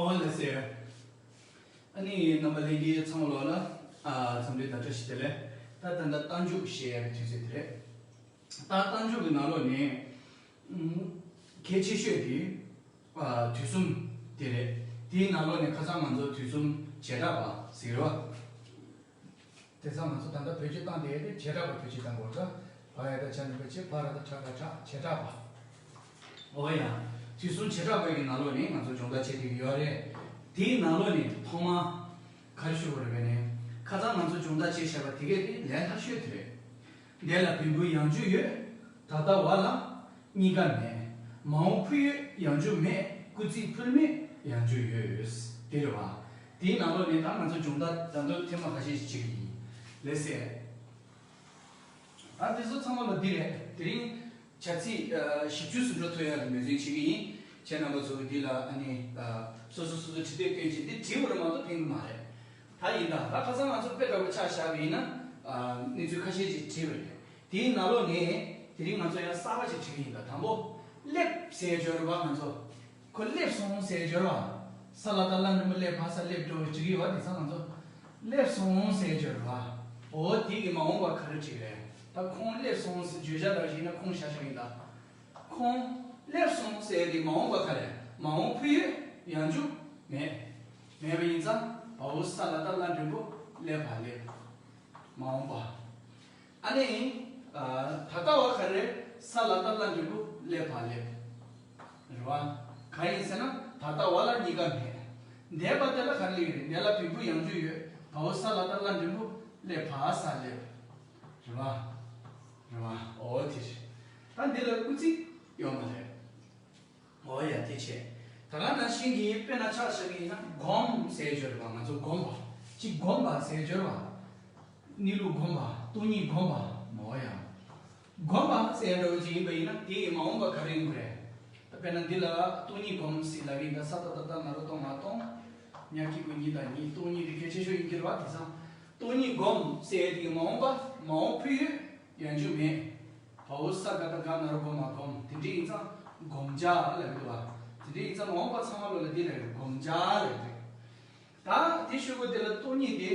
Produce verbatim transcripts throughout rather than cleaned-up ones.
ཨོ་ལགས་སོ། ཨ་ནི་རྣམ་པ་ལྷན་རྒྱས་ཚང་མ་ལོག་ལ་ཨ་འཚམས་འདྲི་དང་བཀྲ་ཤིས་བདེ་ལེགས། ད་ད་ལྟ་རྟགས་འཇུག་བཤད་ཡག་གི་དུས་ཚོད་དེ་རེད། ད་རྟགས་འཇུག་གི་ནང་ལོགས་ནས་ཨམ་གལ་ཆེ་ཤོས་དེ་ཨ་དུས་གསུམ་དེ་རེད། དེའི་ནང་ལོགས་ནས་ཁ་སང་ང་ཚོ་དུས་གསུམ་བྱེ་བྲག་པ་ཟེར་བ། དེ་ཚང་ང་ཚོ་ད་ལྟ་བེད་སྤྱོད་བཏང་བསྡད་ཡོད་དེ་བྱེ་བྲག་པ་བེད་སྤྱོད་བཏང་དགོས་ཀ་བ་ཡ་ད་ཆ་ནི་བེད་སྤྱོད་བ་ར་ད་ཁྲ་ག་ཁྲ་བྱེ་བྲག་པ། ཨོ་ཡ། དུས་གསུམ་བྱེ་བྲག་པའི་གི་ནང་ལོགས་ནས་ང་ཚོ་སྦྱོང་བརྡར་བྱེད་ཀྱི་ཡོད་རེད། དེའི་ནང་ལོགས་ནས་ཐོག་མ་ག་རེ་ཞུ་དགོས་རེད་པས་ནས། ཁ་སང་ང་ཚོ་སྦྱོང་བརྡར་བྱས་བཞག་པ་དེ་གས་དེ་ལས་སླ་ཤོས་དེ་རེད། འདས་ལ་བོན་པོའི་ཡང་འཇུག་ཡོད། ད་ལྟ་བ་ལ་གཉིས་ཀ་མེད། མ་འོངས་ཕུལ་ཡོད་ཡང་འཇུག་མེད། སྐུལ་ཚིག་ཕུལ་མེད་ཡང་འཇུག་ཡོད། དེ་རེད་བ། དེའི་ནང་ལོགས་ནས་ད་ང་ཚོ་སྦྱོང་བརྡར་ད་དུང་ཐེངས་མ་ཁ་ཤས་ཤིག་བྱེད་ཀྱི་ཡིན། ལགས་སེ། ད་དེ་ཚོ་ཚང་མ་ལ་འདི་རེད། དེ་རིང་བྱ་ཚིག་ཨ་བཞི་བཅུ་ཟིན་འགྲོ་ཐུབ་ཡག་གི་ངོས་འཛིན་བྱེད་ཀྱི་ཡིན། ཁྱེད་རྣམ་པ་ཚོ་གི་འདི་ལ་ཨ་ནི་ཨ་སོ་སོ་སོ་སོ་བྲིས་དེབ་སྟོན་བྱེད་འདི་བྲིས་པ་རེད་མ་གཏོགས་ཕན་གི་མ་རེད། ད་ཡིན་ད་ད་ཁ་སང་ང་ཚོ་དཔེ་འདྲ་པོ་ཆ་བཞག་པ་ཡིན་ན་ཨ་གནས་ཚུལ་ཁ་ཤས་ཅིག་བྲིས་པ་རེད། དེའི་ནང་ལོགས་ནས་དེ་རིང་ང་ཚོ་ཡང་གསར་པ་ཅིག་བྲིས་ཀྱི་ཡིན་ད། དང་པོ། སླེབས་ཟེར་སྦྱོར་བ་ང་ཚོ། ཁོ་སླེབས་སོང་ཟེར་སྦྱོར་བ། ས་ལ་ད་ལ་འགྲེང་བུ་སླེ་བ་ས་སླེབས་འགྲོ་བའི་བྲིས་ཀྱི་ཡོད་པ་དེ་ཚང་ང་ཚོ། སླེབས་སོང་ཟེར་སྦྱོར་བ། འོ་དེ་གི་མ་འོངས་པ་ག་རེ་བྲིས་རེད། ད་ཁོང་སླེབས་སོང་ཟེར་བརྗོད་བྱ་འདྲ་ཞིག་ཡིན་ན་ཁོང་བཞག་བཞག་ཡིན་ད། ཁོང་སླེབས་སོང་ཟེར་དེ་མ་འོངས་པ་ག་རེ། མ་འོངས་ཕུལ་ཡོད་ཡང་འཇུག་མེད། མེད་པ་ཡིན་ཙང་བའོ་ས་ལ་ད་ལ་འགྲེང་བུ་སླེ་བ་སླེབས། མ་འོངས་པ། ཨ་ནི། ཨ་ད་ལྟ་བ་ག་རེ། ས་ལ་ད་ལ་འགྲེང་བུ་སླེ་བ་སླེབས། རེད་བ། གང་ཡིན་ཟེར་ན་ད་ལྟ་བ་ལ་གཉིས་ཀ་མེད། འདས་པ་དེ་ལ་ག་རེ་སླེབས་རེད། འདས་ལ་བོན་པོའི་ཡང་འཇུག་ཡོད། བའོ་ས་ལ་ད་ལ་འགྲེང་བུ་སླེ་བ་ས་སླེབས། རེད་བ། རེད་བ། འོ་དེ་རེད། ད་འདི་ལ་སྐུལ་ཚིག་ཡོད་མ་རེད། འོ་ཡ་དེ་བྱས། ད་ག་ནང་བཞིན་གྱི་དཔེར་ན་ཆ་བཞག་གི་ཡིན་ན་སྒོམ་ཟེར་སྦྱོར་བ་ང་ཚོ་སྒོམ་པ། གཅིག་སྒོམ་པ་ཟེར་སྦྱོར་བ། གནས་ལུགས་སྒོམ་པ། སྟོང་ཉིད་སྒོམ་པ། འོ་ཡ། སྒོམ་པ་ཟེར་འདྲ་བོ་ཅིག་ཡིན་པ་ཡིན་ན་དེ་ཡི་མ་འོངས་པ་ག་རེ་ཡིན་དགོས་རེད། ད་དཔེར་ན་འདི་ལ་སྟོང་ཉིད་སྒོམ་ཟེར་ལབ་ཡིན་ད་ས་ད་ད་ད་ན་རོ་སྟོང་ང་སྟོང་། ཉ་གི་གུ་ཉི་ད་ཉིད། སྟོང་ཉིད་དེ་གལ་ཆེ་ཤོས་ཡིན་གྱི་རེད་བ། དེང་སང་སྟོང་ཉིད་སྒོམ་ཟེར་དེ་ཡི་མ་འོངས་པ་མ་འོངས་ཕུལ་ཡོད། ཡང་འཇུག་མེད། བའོ་ས་ག་ད་ག་ན་རོ་སྒོ་མ་སྒོམ། དེ་འདྲ་ཡིན་ཙང་སྒོམ་བྱ་ལབ་ཀྱི་འདུག་བ། དེ་འདྲ་ཡིན་ཙང་མ་འོངས་པ་ཚང་མ་ལོ་ལ་འདི་ལབ་ཀྱི་སྒོམ་བྱ་ལབ་ཀྱི་རེད། ད་དེ་ཤོད་དགོས་དེ་ལ་སྟོང་ཉིད་དེ་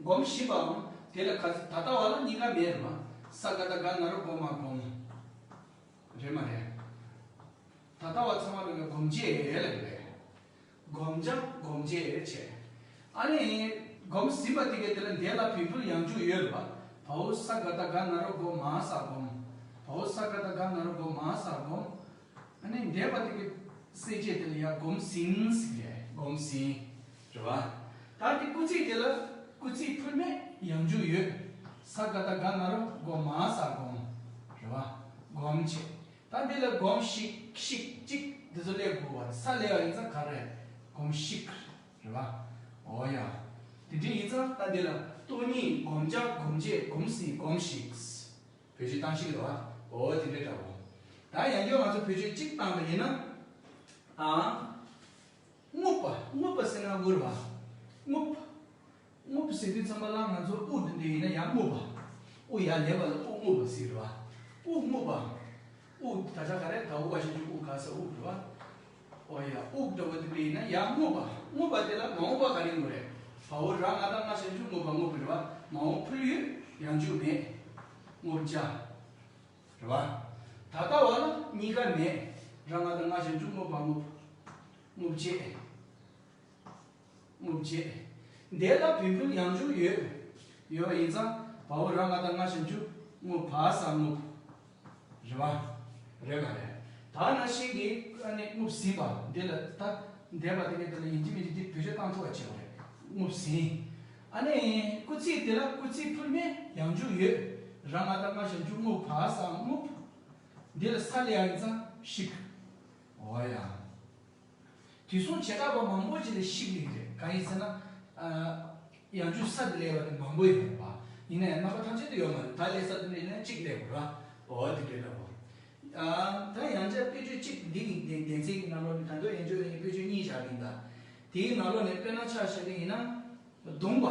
སྒོམ་བཞིན་པའམ་དེ་ལ་ག་ད་ལྟ་བ་ལ་གཉིས་ཀ་མེད་རེད་བ། ས་ག་ད་ག་ན་རོ་སྒོ་མ་སྒོམ། རེད་མ་རེད། ད་ལྟ་བ་ཚང་མ་ལོ་ལ་སྒོམ་བྱེད་ལབ་ཀྱི་རེད། སྒོམ་བྱ་སྒོམ་བྱེད་བྱས། ཨ་ནི། སྒོམ་ཟིན་པ་དེ་གའི་དེ་ལ་འདས་ལ་བོན་པོའི་ཡང་འཇུག་ཡོད་རེད་བ། བའོ་ས་ག་ད་ག་ན་རོ་སྒོ་མ་ས་སྒོམ། བའོ་ས་ག་ད་ག་ན་རོ་སྒོ་མ་ས་སྒོམ། ཨ་ནི་འདས་པ་དེ་གའི་གསལ་བྱེད་དེ་ལ་ཡ་སྒོམ་ཟིན་ཟེར་གྱི་རེད། སྒོམ་ཟིན། རེད་བ། ད་དེ་སྐུལ་ཚིག་དེ་ལ་སྐུལ་ཚིག་ཕུལ་མེད་ཡང་འཇུག་ཡོད། ས་ག་ད་ག་ན་རོ་སྒོ་མ་ས་སྒོམ། རེད་བ། སྒོམ་བྱེད། ད་འདི་ལ་སྒོམ་ཞིག་ཞིག་གཅིག་འདི་ཚོ་སླེབས་དགོས་པ་རེད། ས་སླེབས་པ་ཡིན་ཙང་ག་རེ་རེད། སྒོམ་ཞིག་རེད་བ། འོ་ཡ། དེ་འདྲ་ཡིན་ཙང་ད་འདི་ལ་སྟོང་ཉིད་སྒོམ་བྱ་སྒོམ་བྱེད་སྒོམ་ཟིན་སྒོམ་ཞིག་བེད་སྤྱོད་བཏང་ཤེས་ཀྱི་རེད་བ། འོ་དེ་འདྲ་འདྲ་བོ། ད་ཡང་བསྐྱར་ང་ཚོ་བེད་སྤྱོད་གཅིག་བཏང་པ་ཡིན་ན། ཨ། རྔུབ་པ། རྔུབ་པ་ཟེར་ན་དབུ་རེད་བ། རྔུབ། རྔུབ་ཟེར་དུས་ཙམ་པ་ལ་ང་ཚོ་དབུ་འདི་འདྲ་ཡིན་ན་ཡར་རྔུབ་པ། དབུ་ཡར་ལེན་པ་ལ་དབུ་རྔུབ་པ་ཟེར་བ། དབུ་རྔུབ་པ། དབུ་ད་ཆ་ག་རེ་ད་དབུ་བ་ཞབས་ཀྱུ་དབུ་ག་ས་དབུ་རེད་བ། ཨོ་ཡ། དབུ་འདྲ་བོ་འདི་འདྲ་ཡིན་ན་ཡར་རྔུབ་པ། རྔུབ་པ་དེ་ལ་མ་འོངས་པ་ག་རེ་ཡིན་དགོས་རེད། བའོ་ར་ང་བཏགས་རྔ་ཞབས་ཀྱུ་རྔུ་བ་རྔུབ་རེད་བ། མ་འོངས་ཕུལ་ཡོད་ཡང་འཇུག་མེད། རྔུབ་བྱ། རེད་བ། ད་ལྟ་བ་ལ་གཉིས་ཀ་མེད། ར་ང་བཏགས་རྔ་ཞབས་ཀྱུ་རྔུ་བ་རྔུབ། རྔུབ་བྱེད། རྔུབ་བྱེད། འདས་ལ་བོན་པོའི་ཡང་འཇུག་ཡོད། ཡོད་པ་ཡིན་ཙང་བའོ་ར་ང་བཏགས་རྔ་ཞབས་ཀྱུ་རྔུ་བ་ས་རྔུབ། རེད་བ། རེད་མ་རེད། ད་ནང་བཞིན་གྱི་ཨ་ནི་རྔུབ་ཟིན་པ་འདི་ལ་ད་འདས་པ་དེ་གའི་དེ་ལ་ཡིན་གཅིག་མིན་གཅིག་འདི་བེད་སྤྱོད་བཏང་ཐུབ་པ་བྱེད་དགོས་རེད། རྔུབ་ཟིན། ཨ་ནི་སྐུལ་ཚིག་དེ་ལ་སྐུལ་ཚིག་ཕུལ་མེད་ཡང་འཇུག་ཡོད། ར་ང་བཏགས་རྔ་ཞབས་ཀྱུ་རྔུ་བ་ས་རྔུབ། འདི་ལ་ས་སླེབས་ཡ་ཡིན་ཙང་ཞིག་འོ་ཡ། དུས་གསུམ་བྱེ་བྲག་པ་མང་པོ་ཅིག་ལ་ཞིག་སླེབས་རེད། གང་ཡིན་ཟེར་ན། ཨ། ཡང་འཇུག་ས་དེ་སླེབས་པ་དེ་མང་པོ་ཡོད་རེད་པ། ཡིན་ན་ཡང་རྣམ་པ་ཐམས་ཅད་དུ་ཡོད་མ་རེད། ད་སླེབས་ས་དེ་འདྲ་ཡིན་ན་གཅིག་སླེབས་དགོས་རེད་པ། འོ་དེ་འདྲ་འདྲ་པོ། ཨ། ད་ཡང་བསྐྱར་དཔེ་བརྗོད་གཅིག་འདི་གི་སྡེ་སྡེ་ཚན་གྱི་ནང་ལོགས་ནས་ད་དུང་ཡང་འཇུག་ཡང་དཔེ་བརྗོད་གཉིས་བཞག་གི་ཡིན་ད། དེའི་ནང་ལོགས་ནས་དཔེར་ན་ཆ་བཞག་གི་ཡིན་ན། བརྡུངས་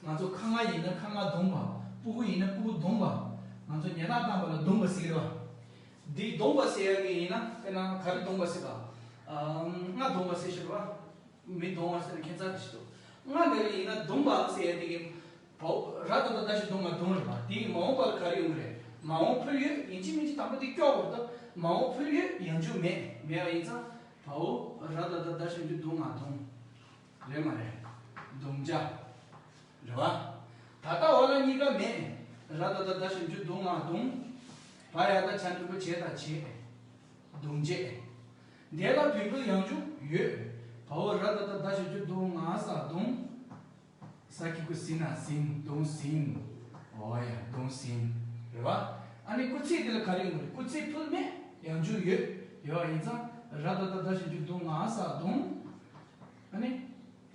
པ། ང་ཚོ་ཁ་ང་ཡིན་ན་ཁ་ང་བརྡུངས་པ། སྤུ་གུ་ཡིན་ན་སྤུ་གུ་བརྡུངས་པ། ང་ཚོ་ཉེས་རྡུང་བཏང་པ་ལ་བརྡུངས་པ་ཟེར་གི་རེད་པ། འདི་བརྡུངས་པ་ཟེར་ཡག་གི་ཡིན་ན་དཔེར་ན་ག་རེ་བརྡུངས་པ་ཟེར་པ། ཨ། རྔ་བརྡུངས་པ་ཟེར་ཤེས་རེད་པ། མི་གདུང་བ་ཟེར་ན་ཁྱད་མཚར་ཞིག་འདུག་ལྔ་དེ་ལ་ཡིན་ན་གདུང་བ་ཟེར་ཡ་དེ་གི་བའོ་ར་ད་བཏགས་རྡ་ཞབས་ཀྱུ་གདུང་ང་གདུང་རེད་པ། དེ་གི་མ་འོངས་པ་ལ་ག་རེ་ཡོང་གི་རེད། མ་འོངས་ཕུལ་ཡོད། ཡིན་གཅིག་མིན་གཅིག་དང་པོ་དེ་སྐྱོ་བར་ད་མ་འོངས་ཕུལ་ཡོད། ཡང་འཇུག་མེད། མེད་པ་ཡིན་ཙང་བའོ་ར་ད་བཏགས་རྡ་ཞབས་ཀྱུ་གདུང་ང་གདུང་། རེད་མ་རེད། གདུང་བྱ། རེད་བ། ད་ལྟ་བ་ལ་གཉིས་ཀ་མེད། ར་ད་བཏགས་རྡ་ཞབས་ཀྱུ་གདུང་ང་གདུང་། བ་ཡ་བཏགས་བྱ་འགྲེང་བུ་བྱེ་ད་བྱེད། གདུང་བྱེད། འདས་ལ་བོད་ཕུལ་ཡང་འཇུག་ཡོད། བའོ་ར་ད་བཏགས་རྡ་ཞབས་ཀྱུ་གདུང་ང་ས་གདུང་། ས་གི་གུ་ཟི་ན་ཟིན། གདུང་ཟིན། འོ་ཡ་གདུང་ཟིན། རེད་བ། ཨ་ནི་སྐུལ་ཚིག་དེ་ལ་ག་རེ་ཡོང་གི་རེད། སྐུལ་ཚིག་ཕུལ་མེད། ཡང་འཇུག་ཡོད། ཡོད་པ་ཡིན་ཙང་ར་ད་བཏགས་རྡ་ཞབས་ཀྱུ་གདུང་ང་ས་གདུང་། ཨ་ནི།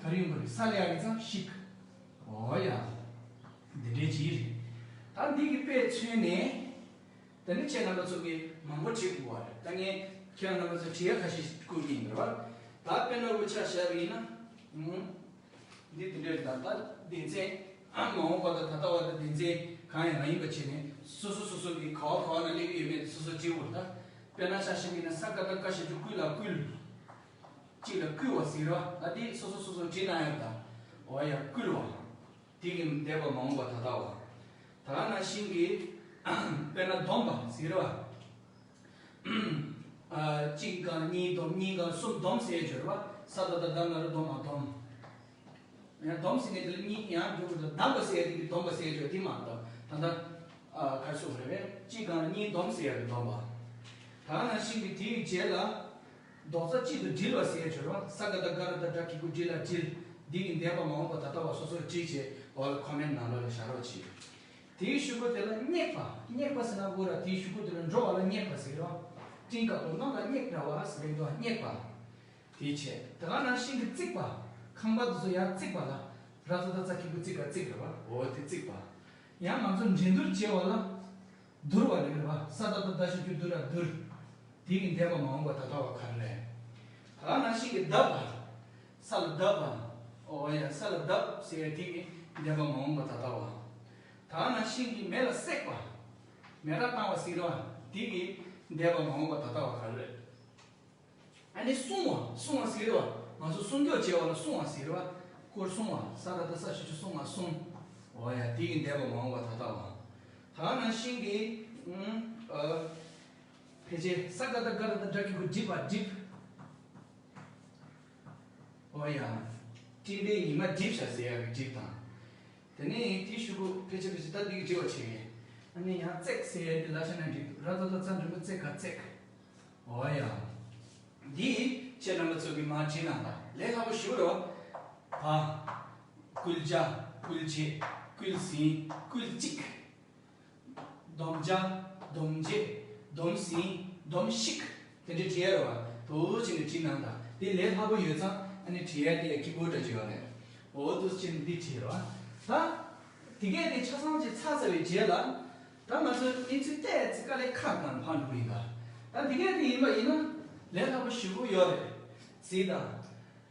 ག་རེ་ཡོང་གི་རེད། ས་ལ་ཡ་ཡིན་ཙང་ཤིག་འོ་ཡ། འདི་འདྲའི་ཅིག་རེད། ད་འདི་གི་དཔེ་མཚོན་ནས། ད་ནི་ཁྱེད་རྣམ་པ་ཚོ་གིས་མང་པོ་བྲིས་དགོས་པ་རེད། ད་ངས་ཁྱེད་རྣམ་པ་ཚོ་བྲིས་ཡ་ཁ་ཤས་བསྐུར་གྱི་ཡིན་པ་རེད་བ། ད་དཔེར་ན་འུ་ཆ་བཞག་པ་ཡིན་ན། ཨུམ། འདི་འདི་འདྲ་རེད། ད་ད་སྡེ་ཚན། ཨ་མ་འོངས་པ་དང་ད་ལྟ་བ་དང་སྡེ་ཚན་གང་ཡང་མ་ཡིན་པ་བྱས་ནས་སོ་སོ་སོ་སོ་གི་ག་བ་ག་བ་ན་སླེབས་ཀྱི་ཡོད་མེད་དེ་སོ་སོ་བྲིས་དགོས་རེད། ད་དཔེར་ན་ཆ་བཞག་པ་ཡིན་ན་ས་ཀ་བཏགས་སྐ་ཞབས་ཀྱུ་སྐུ་ལ་སྐུལ། གཅིག་ལ་བསྐུལ་བ་ཟེར་བ། ད་འདི་སོ་སོ་སོ་སོ་བྲིས་གནང་ཡོད། ད་འོ་ཡ་བསྐུལ་བ། དེ་གི་འདས་པ་མ་འོངས་པ་ད་ལྟ་བ། ད་ག་ནང་བཞིན་གྱི། དཔེར་ན་སྡོམ་པ་ཟེར་བ། ཨ། གཅིག་གང་གཉིས་སྡོམ། གཉིས་གང་གསུམ་སྡོམ་ཟེར་ཡ་སྦྱོར་བ། ས་ད་བཏགས་སྡ་ན་རོ་སྡོ་མ་སྡོམ། ཡང་སྡོམ་ཟེར་ནས་དེ་ལ་གཉིས་ཡང་འགྲོ་དགོས། སྡམ་པ་ཟེར་ཡ་དེ་གི་སྡོམ་པ་ཟེར་ཡ་སྦྱོར་དེ་མ་གཏོགས་ད་ལྟ། ཨ། ག་རེ་ཟེར་དགོས་རེད་པས། གཅིག་གང་གཉིས་སྡོམ་ཟེར་ཡ་གི་སྡོམ་པ། ད་ག་ནང་བཞིན་གྱི་དེའི་རྗེས་ལ། ལྡོག་རྩ་གཅིག་ཏུ་དྲིལ་བ་ཟེར་ཡ་སྦྱོར་བ། ས་ཀ་བཏགས་སྒ་ར་བཏགས་སྒྲ་གི་གུ་དྲིལ་ལ་དྲིལ། འདི་གི་འདས་པ་མ་འོངས་པ་ད་ལྟ་བ་སོ་སོར་དྲིལ་བྱས་འོག་ལ་ཁོ་མེན་ནང་ལོགས་ལ་བཞག་རོགས་གྱིས། དེའི་གཞུག་གུ་དེ་ལ་སྙེག་པ། སྙེག་པ་ཟེར་ན་འུ་ར་དེའི་གཞུག་གུ་དེ་ལ་འགྲོ་བ་ལ་སྙེག་པ་ཟེར་རོ། སྤྲིན་དཀར་པོ་གནམ་ལ་སྙེག་འདྲ་བ་ཟེར་གྱི་འདུག་སྙེག་པ། དེའི་ཆེད་དེ་ག་ནང་བཞིན་གྱི་བརྩིགས་པ། ཁང་པ་དེ་ཚོ་ཡར་བརྩིགས་པ་ལ། ར་ཙ་ད་ཙ་གི་གུ་བརྩིགས་ག་བརྩིགས་རེད་བ། འོ་དེ་བརྩིགས་པ། ཡང་ང་ཚོ་འགྲན་བསྡུར་བྱེད་པ་ལ། བསྡུར་བ་ལ་རེད་བ། ས་ད་བཏགས་སྡ་ཞབས་ཀྱུ་སྡུ་ར་བསྡུར། དེ་གི་འདས་པ་མ་འོངས་པ་ད་ལྟ་བ་ག་རེ་རེད། དེ་ག་ནང་བཞིན་གྱི་བརྡབ་པ། ས་ལ་བརྡབ་པ། འོ་ཡ་ས་ལ་བརྡབ་ཟེར་ཡ་དེ་གི་འདས་པ་མ་འོངས་པ་ད་ལྟ་བ། དེ་ག་ནང་བཞིན་གྱི་མེ་ལ་བསྲེགས་པ། མེ་ར་བཏང་བ་ཟེར་བ། དེ་གི་འདས་པ་མ་འོངས་པ་ད་ལྟ་བ་ག་རེ་རེད། ཨ་ནི་སྲུང་བ། སྲུང་བ་ཟེར་བ། ང་ཚོ་སྲུང་སྐྱོབ་བྱེད་པ་ལ་སྲུང་བ་ཟེར་བ། སྐོར་སྲུང་བ། ས་ད་བཏགས་ས་ཞབས་ཀྱུ་སྲུང་བ་སྲུང་། འོ་ཡ་དེ་གི་འདས་པ་མ་འོངས་པ་ད་ལྟ་བ། དེ་ག་ནང་བཞིན་གྱི། ཨ། ཕལ་ཆེར་ས་ཀ་བཏགས་སྒ་ར་བཏགས་སྒྲ་གི་གུ་སྒྲིབ་པ་སྒྲིབ། འོ་ཡ། སྤྲིན་པའི་ཉི་མ་སྒྲིབ་བྱ་ཟེར་ཡ་གི་སྒྲིབ་དང་། དེ་ནས་དེའི་གཞུག་གུ་ཕལ་ཆེར་ཕལ་ཆེར་ད་འདི་གི་སྒྲིབ་པ་བྱེད་ཀྱི། ཨ་ནི་ཡང་བརྩེགས་ཟེར་ཡ་དེ་ལ་ཤ་ན་འགྲིག་འདུག་ར་ཙ་ད་ཙ་འགྲེང་བུ་བརྩེགས་ག་བརྩེགས། འོ་ཡ། འདི་ཁྱེད་རྣམ་པ་ཚོ་གིས་མར་བྲིས་གནང་དང་། ལས་སླ་པོ་ཞེ་པོ་རེད་བ། བ། བསྐུལ་བྱ། བསྐུལ་བྱེད། བསྐུལ་ཟིན། བསྐུལ་གཅིག་སྡོམ་བྱ། སྡོམ་བྱེད། སྡོམ་ཟིན། སྡོམ་ཤིག་དེ་འདྲའི་བྲིས་ཡ་རེད་བ། འདུག་སེ་བྱས་ནས་བྲིས་གནང་དང་། འདི་ལས་སླ་པོ་ཡོད་ཙང་ཨ་ནི་བྲིས་ཡ་དེ་ཡ་སྐྱིད་པོ་འདྲ་ཅིག་ཡོད་རེད། འོ་འདུག་སེ་བྱས་ནས་འདི་བྲིས་རེད་བ། ད། དེ་གས་དེ་ཆ་ཚང་ཅིག་ཚར་ཚར་བའི་རྗེས་ལ། ད་ང་ཚོས་གནས་ཚུལ་ཏོག་ཙམ་དཀའ་ལས་ཁག་ནང་ཕར་འགྲོ་གི་ཡིན་ད། ད་དེ་གས་དེ་ཡིན་པ་ཡིན་ན། ལས་སླ་པོ་ཞེ་པོ་ཡོད་རེད། གཟིགས་དང་།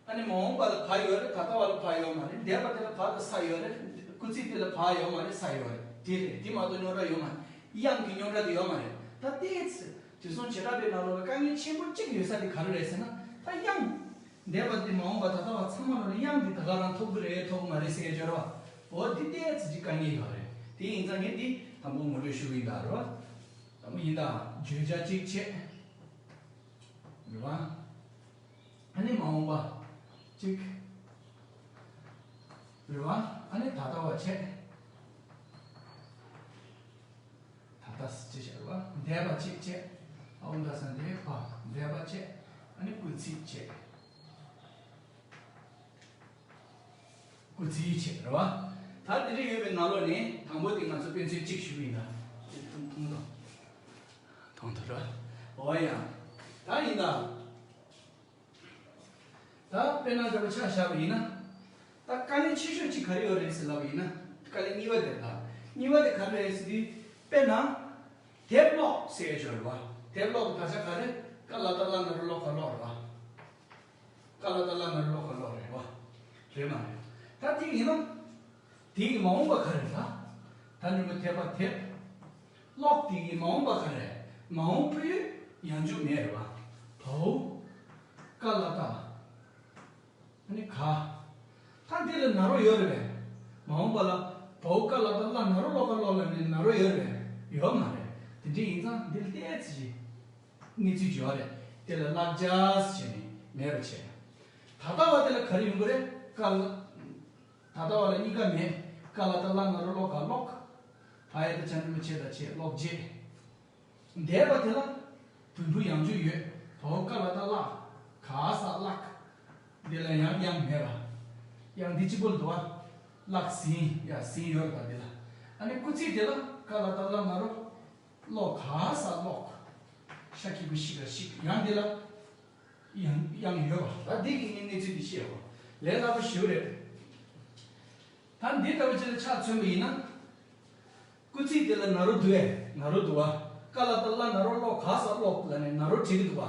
ཨ་ནི་མ་འོངས་པ་ལ་བ་ཡོད་རེད། ད་ལྟ་བ་ལ་བ་ཡོད་མ་རེད། འདས་པ་དེ་ལ་བ་དང་ས་ཡོད་རེད། སྐུལ་ཚིག་དེ་ལ་བ་ཡོད་མ་རེད། ས་ཡོད་རེད། དེ་རེད། དེ་མ་གཏོགས་རྙོག་དྲ་ཡོད་མ་རེད། དབྱངས་ཀྱི་རྙོག་དྲ་དེ་ཡོད་མ་རེད། ད་ལྟའི་ཚེ་དུས་གསུམ་བྱེ་བྲག་པའི་ནང་ལོགས་ལ་དཀའ་ངལ་ཆེན་པོ་གཅིག་ཡོད་ས་དེ་ག་རེ་རེད་ཟེར་ན། ད་དབྱངས། འདས་པ་དེ་མ་འོངས་པ་ད་ལྟ་བ་ཚང་མ་ལ་དབྱངས་དེ་ད་ག་རང་ཐོབ་ཀྱི་རེད་ཐོབ་ཀྱི་མ་རེད་ཟེར་ཡ་སྦྱོར་བ། འོ་དེ་ལྟའི་ཚེ་གཅིག་དཀའ་ངལ་ཡོད་རེད། དེ་ཡིན་ཙང་ངས་འདི་དང་པོ་ངོ་སྤྲོད་ཞུ་གི་ཡིན་ད་རེད་བ། དང་པོ་ཡིན་ད། བརྗོད་བྱ་གཅིག་བྱས། རེད་བ། ཨ་ནི་མ་འོངས་པ་གཅིག་རེད་བ། ཨ་ནི་ད་ལྟ་བ་བྱས། ད་ལྟ་ཅི་བྱས་རེད་བ། འདས་པ་གཅིག་བྱས། ཨ་འོ་འདྲ་ས་འདས་པ་འདས་པ་བྱས། ཨ་ནི་སྐུལ་ཚིག་བྱས། སྐུལ་ཚིག་བྱས་རེད་བ། ད་དེ་འདྲ་ཡོད་པའི་ནང་ལོགས་ནས་དང་པོ་དེ་ང་ཚོ་དཔེ་མཚོན་གཅིག་ཞུ་གི་ཡིན་ད། དེ་མཐོང་མཐོང་དང་། མཐོང་ཐུབ་རེད་བ། འོ་ཡ། ད་ཡིན་ད། ད་དཔེར་ན་འདྲ་པོ་ཆ་བཞག་པ་ཡིན་ན། ད་དཀའ་ལས་ཆེ་ཤོས་གཅིག་ག་རེ་ཡོད་རེད་ཟེར་ལབ་པ་ཡིན་ན། དཀའ་ལས་གཉིས་པ་དེ་ད། གཉིས་པ་དེ་ག་རེ་རེད་ཟེར་དུས། དཔེར་ན། དེབ་ཀློག་ཟེར་ཡ་ཅིག་ཡོད་རེད་བ། དེབ་ཀློག་གི་དག་ཆ་ག་རེ། ཀ་ལ་ཏ་ལ་ན་རོ་ཀློ་ག་ཀློག་རེད་བ། ཀ་ལ་ཏ་ལ་ན་རོ་ཀློ་ག་ཀློག་རེད་བ། རེད་མ་རེད། ད་དེ་ཡིན་ན། དེ་ཡི་མ་འོངས་པ་ག་རེ་རེད་ད། ད་འགྲེང་བུ་དེ་བ་དེབ། ཀློག་དེ་ཡི་མ་འོངས་པ་ག་རེ། མ་འོངས་ཕུལ་ཡུལ་ཡང་འཇུག་མེད་རེད་བ། བའོ། ཀ་ལ་ཏ། ག་ད་འདི་ལ་ན་རོ་ཡོད་རེད་པས། མ་འོངས་པ་ལ་བའོ་ཀ་ལ་ད་ལ་ན་རོ་ལོ་ག་ལོ་ལ་ནི་ན་རོ་ཡོད་རེད་པས། ཡོད་མ་རེད། དེ་འདྲ་ཡིན་ཙང་འདི་ལ་ཏོག་ཙམ་ཞིག་གནས་ཚུལ་ཅིག་ཡོད་རེད། དེ་ལ་བརླག་བྱས་བྱས་ནས་མེད་པ་བྱས། ད་ལྟ་བ་དེ་ལ་ག་རེ་ཡོང་གི་རེད། ཀ་ལ། ད་ལྟ་བ་ལ་གཉིས་ཀ་མེད། ཀ་ལ་ད་ལ་ན་རོ་ལོ་ག་ལོག་བ་ཡ་ད་ཅ་འགྲེང་བུ་ཆེ་ད་ཆེ་ལོག་བྱས། འདས་པ་དེ་ལ་བོད་འབྲུ་ཡང་འཇུག་ཡོད། བའོ་ཀ་ལ་ད་ལ། ག་ས་བརླག་འདི་ལ་ཡང་དབྱངས་མེད་པ། དབྱངས་འདི་གཅིག་པོ་ལ་འདུག་བ། བརླག་ཟིན་ཡ་ཟིན་ཡོད་རེད་པ། འདི་ལ་ཨ་ནི་སྐུལ་ཚིག་དེ་ལ་ཀ་ལ་ད་ལ་ན་རོ་ལོ་ག་ས་ལོག་ཤ་གི་གུ་ཤི་ག་ཤིག་ཡང་འདི་ལ་ཡང་དབྱངས་ཡོད་པ། ད་འདི་གི་ངས་གནས་ཚུལ་འདི་བཤད་པ་ལས་སླ་པོ་ཞེ་པོ་རེད། ད་འདི་ལྟ་བུ་ཅིག་ལ་ཆ་མཚོན་པ་ཡིན་ན། སྐུལ་ཚིག་དེ་ལ་ན་རོ་འདུག་ཨེ། ན་རོ་འདུག་བ། ཀ་ལ་ད་ལ་ན་རོ་ལོ་ག་ས་ལོག་ལ་ནས་ན་རོ་བྲིས་ཀྱི་འདུག་བ།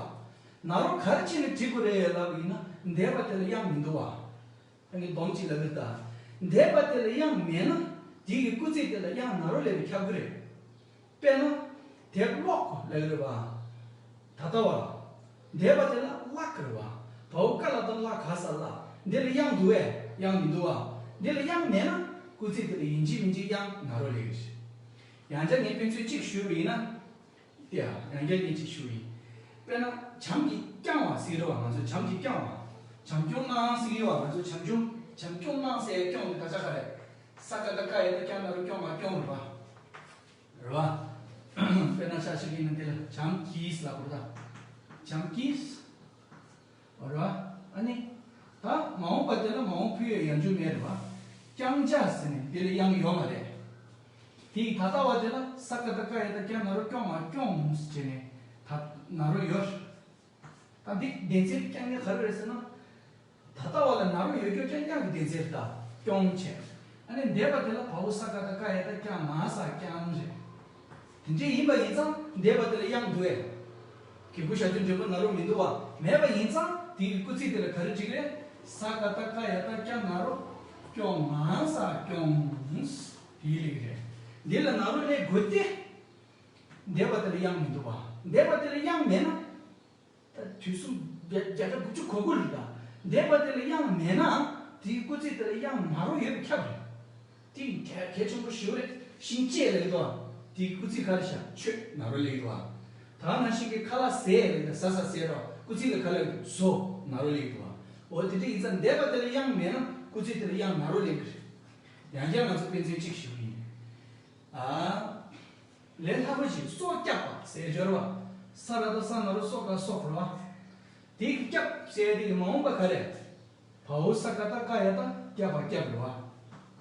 ན་རོ་ག་རེ་བྱས་ནས་བྲིས་དགོས་རེད་ལབ་པ་ཡིན་ན། འདས་པ་དེ་ལ་དབྱངས་མི་འདུག་བ། ཨ་ནི་སྡོམ་གཅིག་ལབ་ཀྱི་ད། འདས་པ་དེ་ལ་དབྱངས་མེད་ན། དེ་གི་སྐུལ་ཚིག་དེ་ལ་དབྱངས་ན་རོ་ལས་པའི་ཁྱབ་ཀྱི་རེད། དཔེར་ན། དེབ་ཀློག་ལབ་ཀྱི་རེད་བ། ད་ལྟ་བ། འདས་པ་དེ་ལ་བརླག་གི་རེད་བ། བའོ་ཀ་ལ་ད་ལ་ག་ས་བརླག་འདི་ལ་དབྱངས་འདུག་ཨེ། དབྱངས་མི་འདུག་བ། འདི་ལ་དབྱངས་མེད་ན། སྐུལ་ཚིག་དེ་ལ་ཡིན་གཅིག་མིན་གཅིག་དབྱངས་ན་རོ་ལས་ཀྱི་རེད། ཡང་བསྐྱར་ངས་དཔེ་མཚོན་གཅིག་ཞུས་པ་ཡིན་ན། དེ་ཡང་ཡང་བསྐྱར་ངས་གཅིག་ཞུས་པ་ཡིན། དཔེར་ན་བྱམས་ཀྱིས་བསྐྱངས་པ་ཟེར་གྱི་རེད་བ། ང་ཚོས་བྱམས་ཀྱིས་བསྐྱངས་པ། བྱམས་སྐྱོང་གནང་ཟེར་གྱི་ཡོད་བ། ང་ཚོས་བྱམས་སྐྱོང་བྱམས་སྐྱོང་གནང་ཟེར་སྐྱོང་དེ་ད་ཆ་ག་རེད། ས་ཀ་ད་ཀ་ཡ་ད་སྐྱ་ན་རོ་སྐྱོང་བ་སྐྱོང་རེད་བ། རེད་བ། དཔེར་ན་ཆ་བཞག་གི་ཡིན་ན་དེ་ལ་བྱམས་ཀྱིས་ལབ་དགོས་རེད་ད། བྱམས་ཀྱིས། རེད་བ། ཨ་ནི། ད་མ་འོངས་པ་དེ་ལ་མ་འོངས་ཕུད་ཡོད་ཡང་འཇུག་མེད་རེད་བ། བསྐྱངས་བྱ་ཟེར་ནས་དེ་ལ་དབྱངས་ཡོད་མ་རེད། དེ་ཡི་ད་ལྟ་བ་དེ་ལ་ས་ཀ་ད་ཀ་ཡ་ད་སྐྱ་ན་རོ་སྐྱོང་བ་སྐྱོང་ཟེར་ནས་ད་ན་རོ་ཡོད། ད་འདི་བདེན་ཚིག་རྐྱང་གཉིས་ག་རེ་རེད་ཟེར་ན། ད་ལྟ་བ་ལ་ན་རོ་ཡོད་རྒྱུ་རྐྱང་རྐྱང་གི་བདེན་ཚིག་རེད་ད། སྐྱོང་བྱས། ཨ་ནི་འདས་པ་དེ་ལ་བའོ་ས་ཀ་ད་ཀ་ཡ་ད་སྐྱ་ང་ས་སྐྱང་རེད། དེ་འདྲ་ཡིན་པ་ཡིན་ཙང་འདས་པ་དེ་ལ་དབྱངས་འདུག་ཨེ། གི་གུ་ཞབས་ཀྱུ་འགྲེང་བུ་ན་རོ་མི་འདུག་བ། མེད་པ་ཡིན་ཙང་དེ་གི་སྐུལ་ཚིག་དེ་ལ་ག་རེ་བྲིས་རེད། ས་ཀ་ད་ཀ་ཡ་ད་སྐྱ་ན་རོ་སྐྱོ་ང་ས་སྐྱོང་། དེའི་ལེགས་རེད། འདི་ལ་ན་རོ་སླེབས་དགོས་ཏེ། འདས་པ་དེ་ལ་དབྱངས་མི་འདུག་བ། འདས་པ་དེ་ལ་དབྱངས་མེད་ན། ད་དུས་གསུམ་བརྒྱ་བརྒྱ་ཆ་དགུ་བཅུ་གོ་དགུ་རེད་ད། འདས་པ་དེ་ལ་དབྱངས་མེད་ན། དེའི་སྐུལ་ཚིག་དེ་ལ་དབྱངས་ན་རོ་ཡོད་པའི་ཁྱབ་རེད། དེ་གལ་གལ་ཆེན་པོ་ཞེ་པོ་རེད། ཤིང་བཅད་ལེགས་དོ། དེའི་སྐུལ་ཚིག་ག་རེ་བྱ། ཆོས་ན་རོ་ལེགས་དོ། ད་ནང་བཞིན་གྱི་ཁ་ལ་ཟས་ལེགས་ད། ཟ་ས་ཟས་རོ། སྐུལ་ཚིག་ལ་ག་ལ་ཟོ་ན་རོ་ལེགས་དོ། འོ་དེ་འདྲ་ཡིན་ཙང་འདས་པ་དེ་ལ་དབྱངས་མེད་ན་སྐུལ་ཚིག་དེ་ལ་དབྱངས་ན་རོ་ལེགས་གི་རེད། ཡང་བསྐྱར་ང་ཚོ་དཔེ་མཚོན་གཅིག་ཞུ་གི་ཡིན། ཨ། ལས་སླ་པོ་ཞིག་སྲོག་སྐྱབས་པ་ཟེར་སྦྱོར་བ། ས་ར་ད་ས་ན་རོ་སྲོ་ག་སྲོག་རེད་བ། དེ་གི་སྐྱབས་ཟེར་དེ་གི་མ་འོངས་པ་ག་རེ། བའོ་ས་ཀ་ད་ཀ་ཡ་ད་སྐྱབས་པ་སྐྱབས་རེད་བ།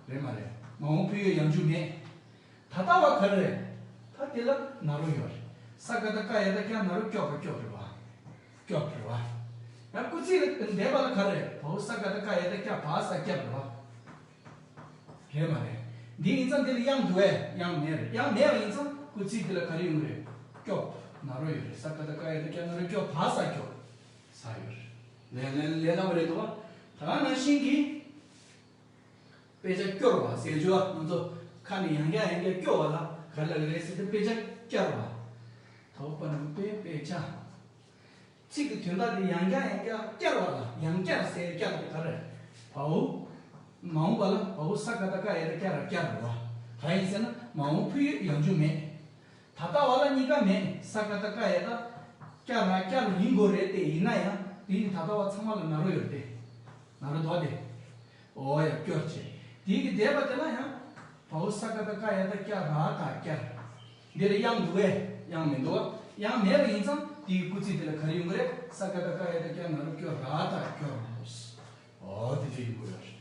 རེད་མ་རེད། མ་འོངས་ཕུད་ཡོད་ཡང་འཇུག་མེད། ད་ལྟ་བ་ག་རེ་རེད། ད་དེ་ལ་ན་རོ་ཡོད་རེད། ས་ཀ་ད་ཀ་ཡ་ད་སྐྱ་ན་རོ་སྐྱོབ་པ་སྐྱོབ་རེད་བ། སྐྱོབ་རེད་བ། ཡང་སྐུལ་ཚིག་ལ་འདས་པ་ལ་ག་རེ་རེད། བའོ་ས་ཀ་ད་ཀ་ཡ་ད་སྐྱ་བ་ས་སྐྱབས་རེད་བ། རེད་མ་རེད། འདི་ཡིན་ཙང་འདི་ལ་དབྱངས་འདུག་ཨེ། དབྱངས་མེད་རེད། དབྱངས་མེད་པ་ཡིན་ཙང་སྐུལ་ཚིག་འདི་ལ་ག་རེ་ཡོང་གི་རེད། སྐྱོབ། ན་རོ་ཡོད་རེད། ས་ཀ་ད་ཀ་ཡ་ད་སྐྱ་ན་རོ་སྐྱོ་བ་ས་སྐྱོབ། ས་ཡོད་རེད། ལས་ལས་ལས་སླ་པོ་རེད་འདུག་བ། ད་ག་ནང་བཞིན་གྱི། དཔེ་ཆ་སྐྱོར་བ་ཟེར་རྒྱུ་བ་ང་ཚོ་ཁ་ནས་ཡང་བསྐྱར་ཡང་བསྐྱར་སྐྱོར་བ་ལ་ག་རེ་ལབ་ཀྱི་རེད་ཟེར་དུས་དཔེ་ཆ་བསྐྱར་བ། ད་འོ་པ་ནང་པའི་དཔེ་ཆ། ཚིག་གི་དོན་དག་དེ་ཡང་བསྐྱར་ཡང་བསྐྱར་བསྐྱར་བ་ལ་ཡང་བསྐྱར་ཟེར་བསྐྱར་དེ་ག་རེ། བའོ། མ་འོངས་པ་ལ་བའོ་ས་ཀ་ད་ཀ་ཡ་ད་བསྐྱར་བ་བསྐྱར་རེད་བ། གང་ཡིན་ཟེར་ན་མ་འོངས་ཕུད་ཡོད་ཡང་འཇུག་མེད། ད་ལྟ་བ་ལ་གཉིས་ཀ་མེད། ས་ཀ་ད་ཀ་ཡ་ད་བསྐྱར་ར་བསྐྱར་ཡིན་དགོས་རེད་དེ། ཡིན་ན་ཡང་དེ་ཡིན་ད་ལྟ་བ་ཚང་མ་ལ་ན་རོ་ཡོད་དེ། ན་རོ་དོ་དེ། འོ་ཡ་སྐྱོར་བྱེད། དེའི་གི་འདས་པ་དེ་ལ་ཡང་། བའོ་ས་ཀ་ད་ཀ་ཡ་ད་སྐྱ་ར་ད་སྐྱར། འདི་ལ་དབྱངས་འདུག་བས། དབྱངས་མི་འདུག་བ། དབྱངས་མེད་པ་ཡིན་ཙང་དེའི་སྐུལ་ཚིག་དེ་ལ་ག་རེ་ཡོང་གི་རེད། ས་ཀ་ད་ཀ་ཡ་ད་སྐྱ་ན་རོ་སྐྱོ་ར་ད་སྐྱོར། འོ་དེ་འདྲ་ཡིན་དགོས་ཡ་རེད།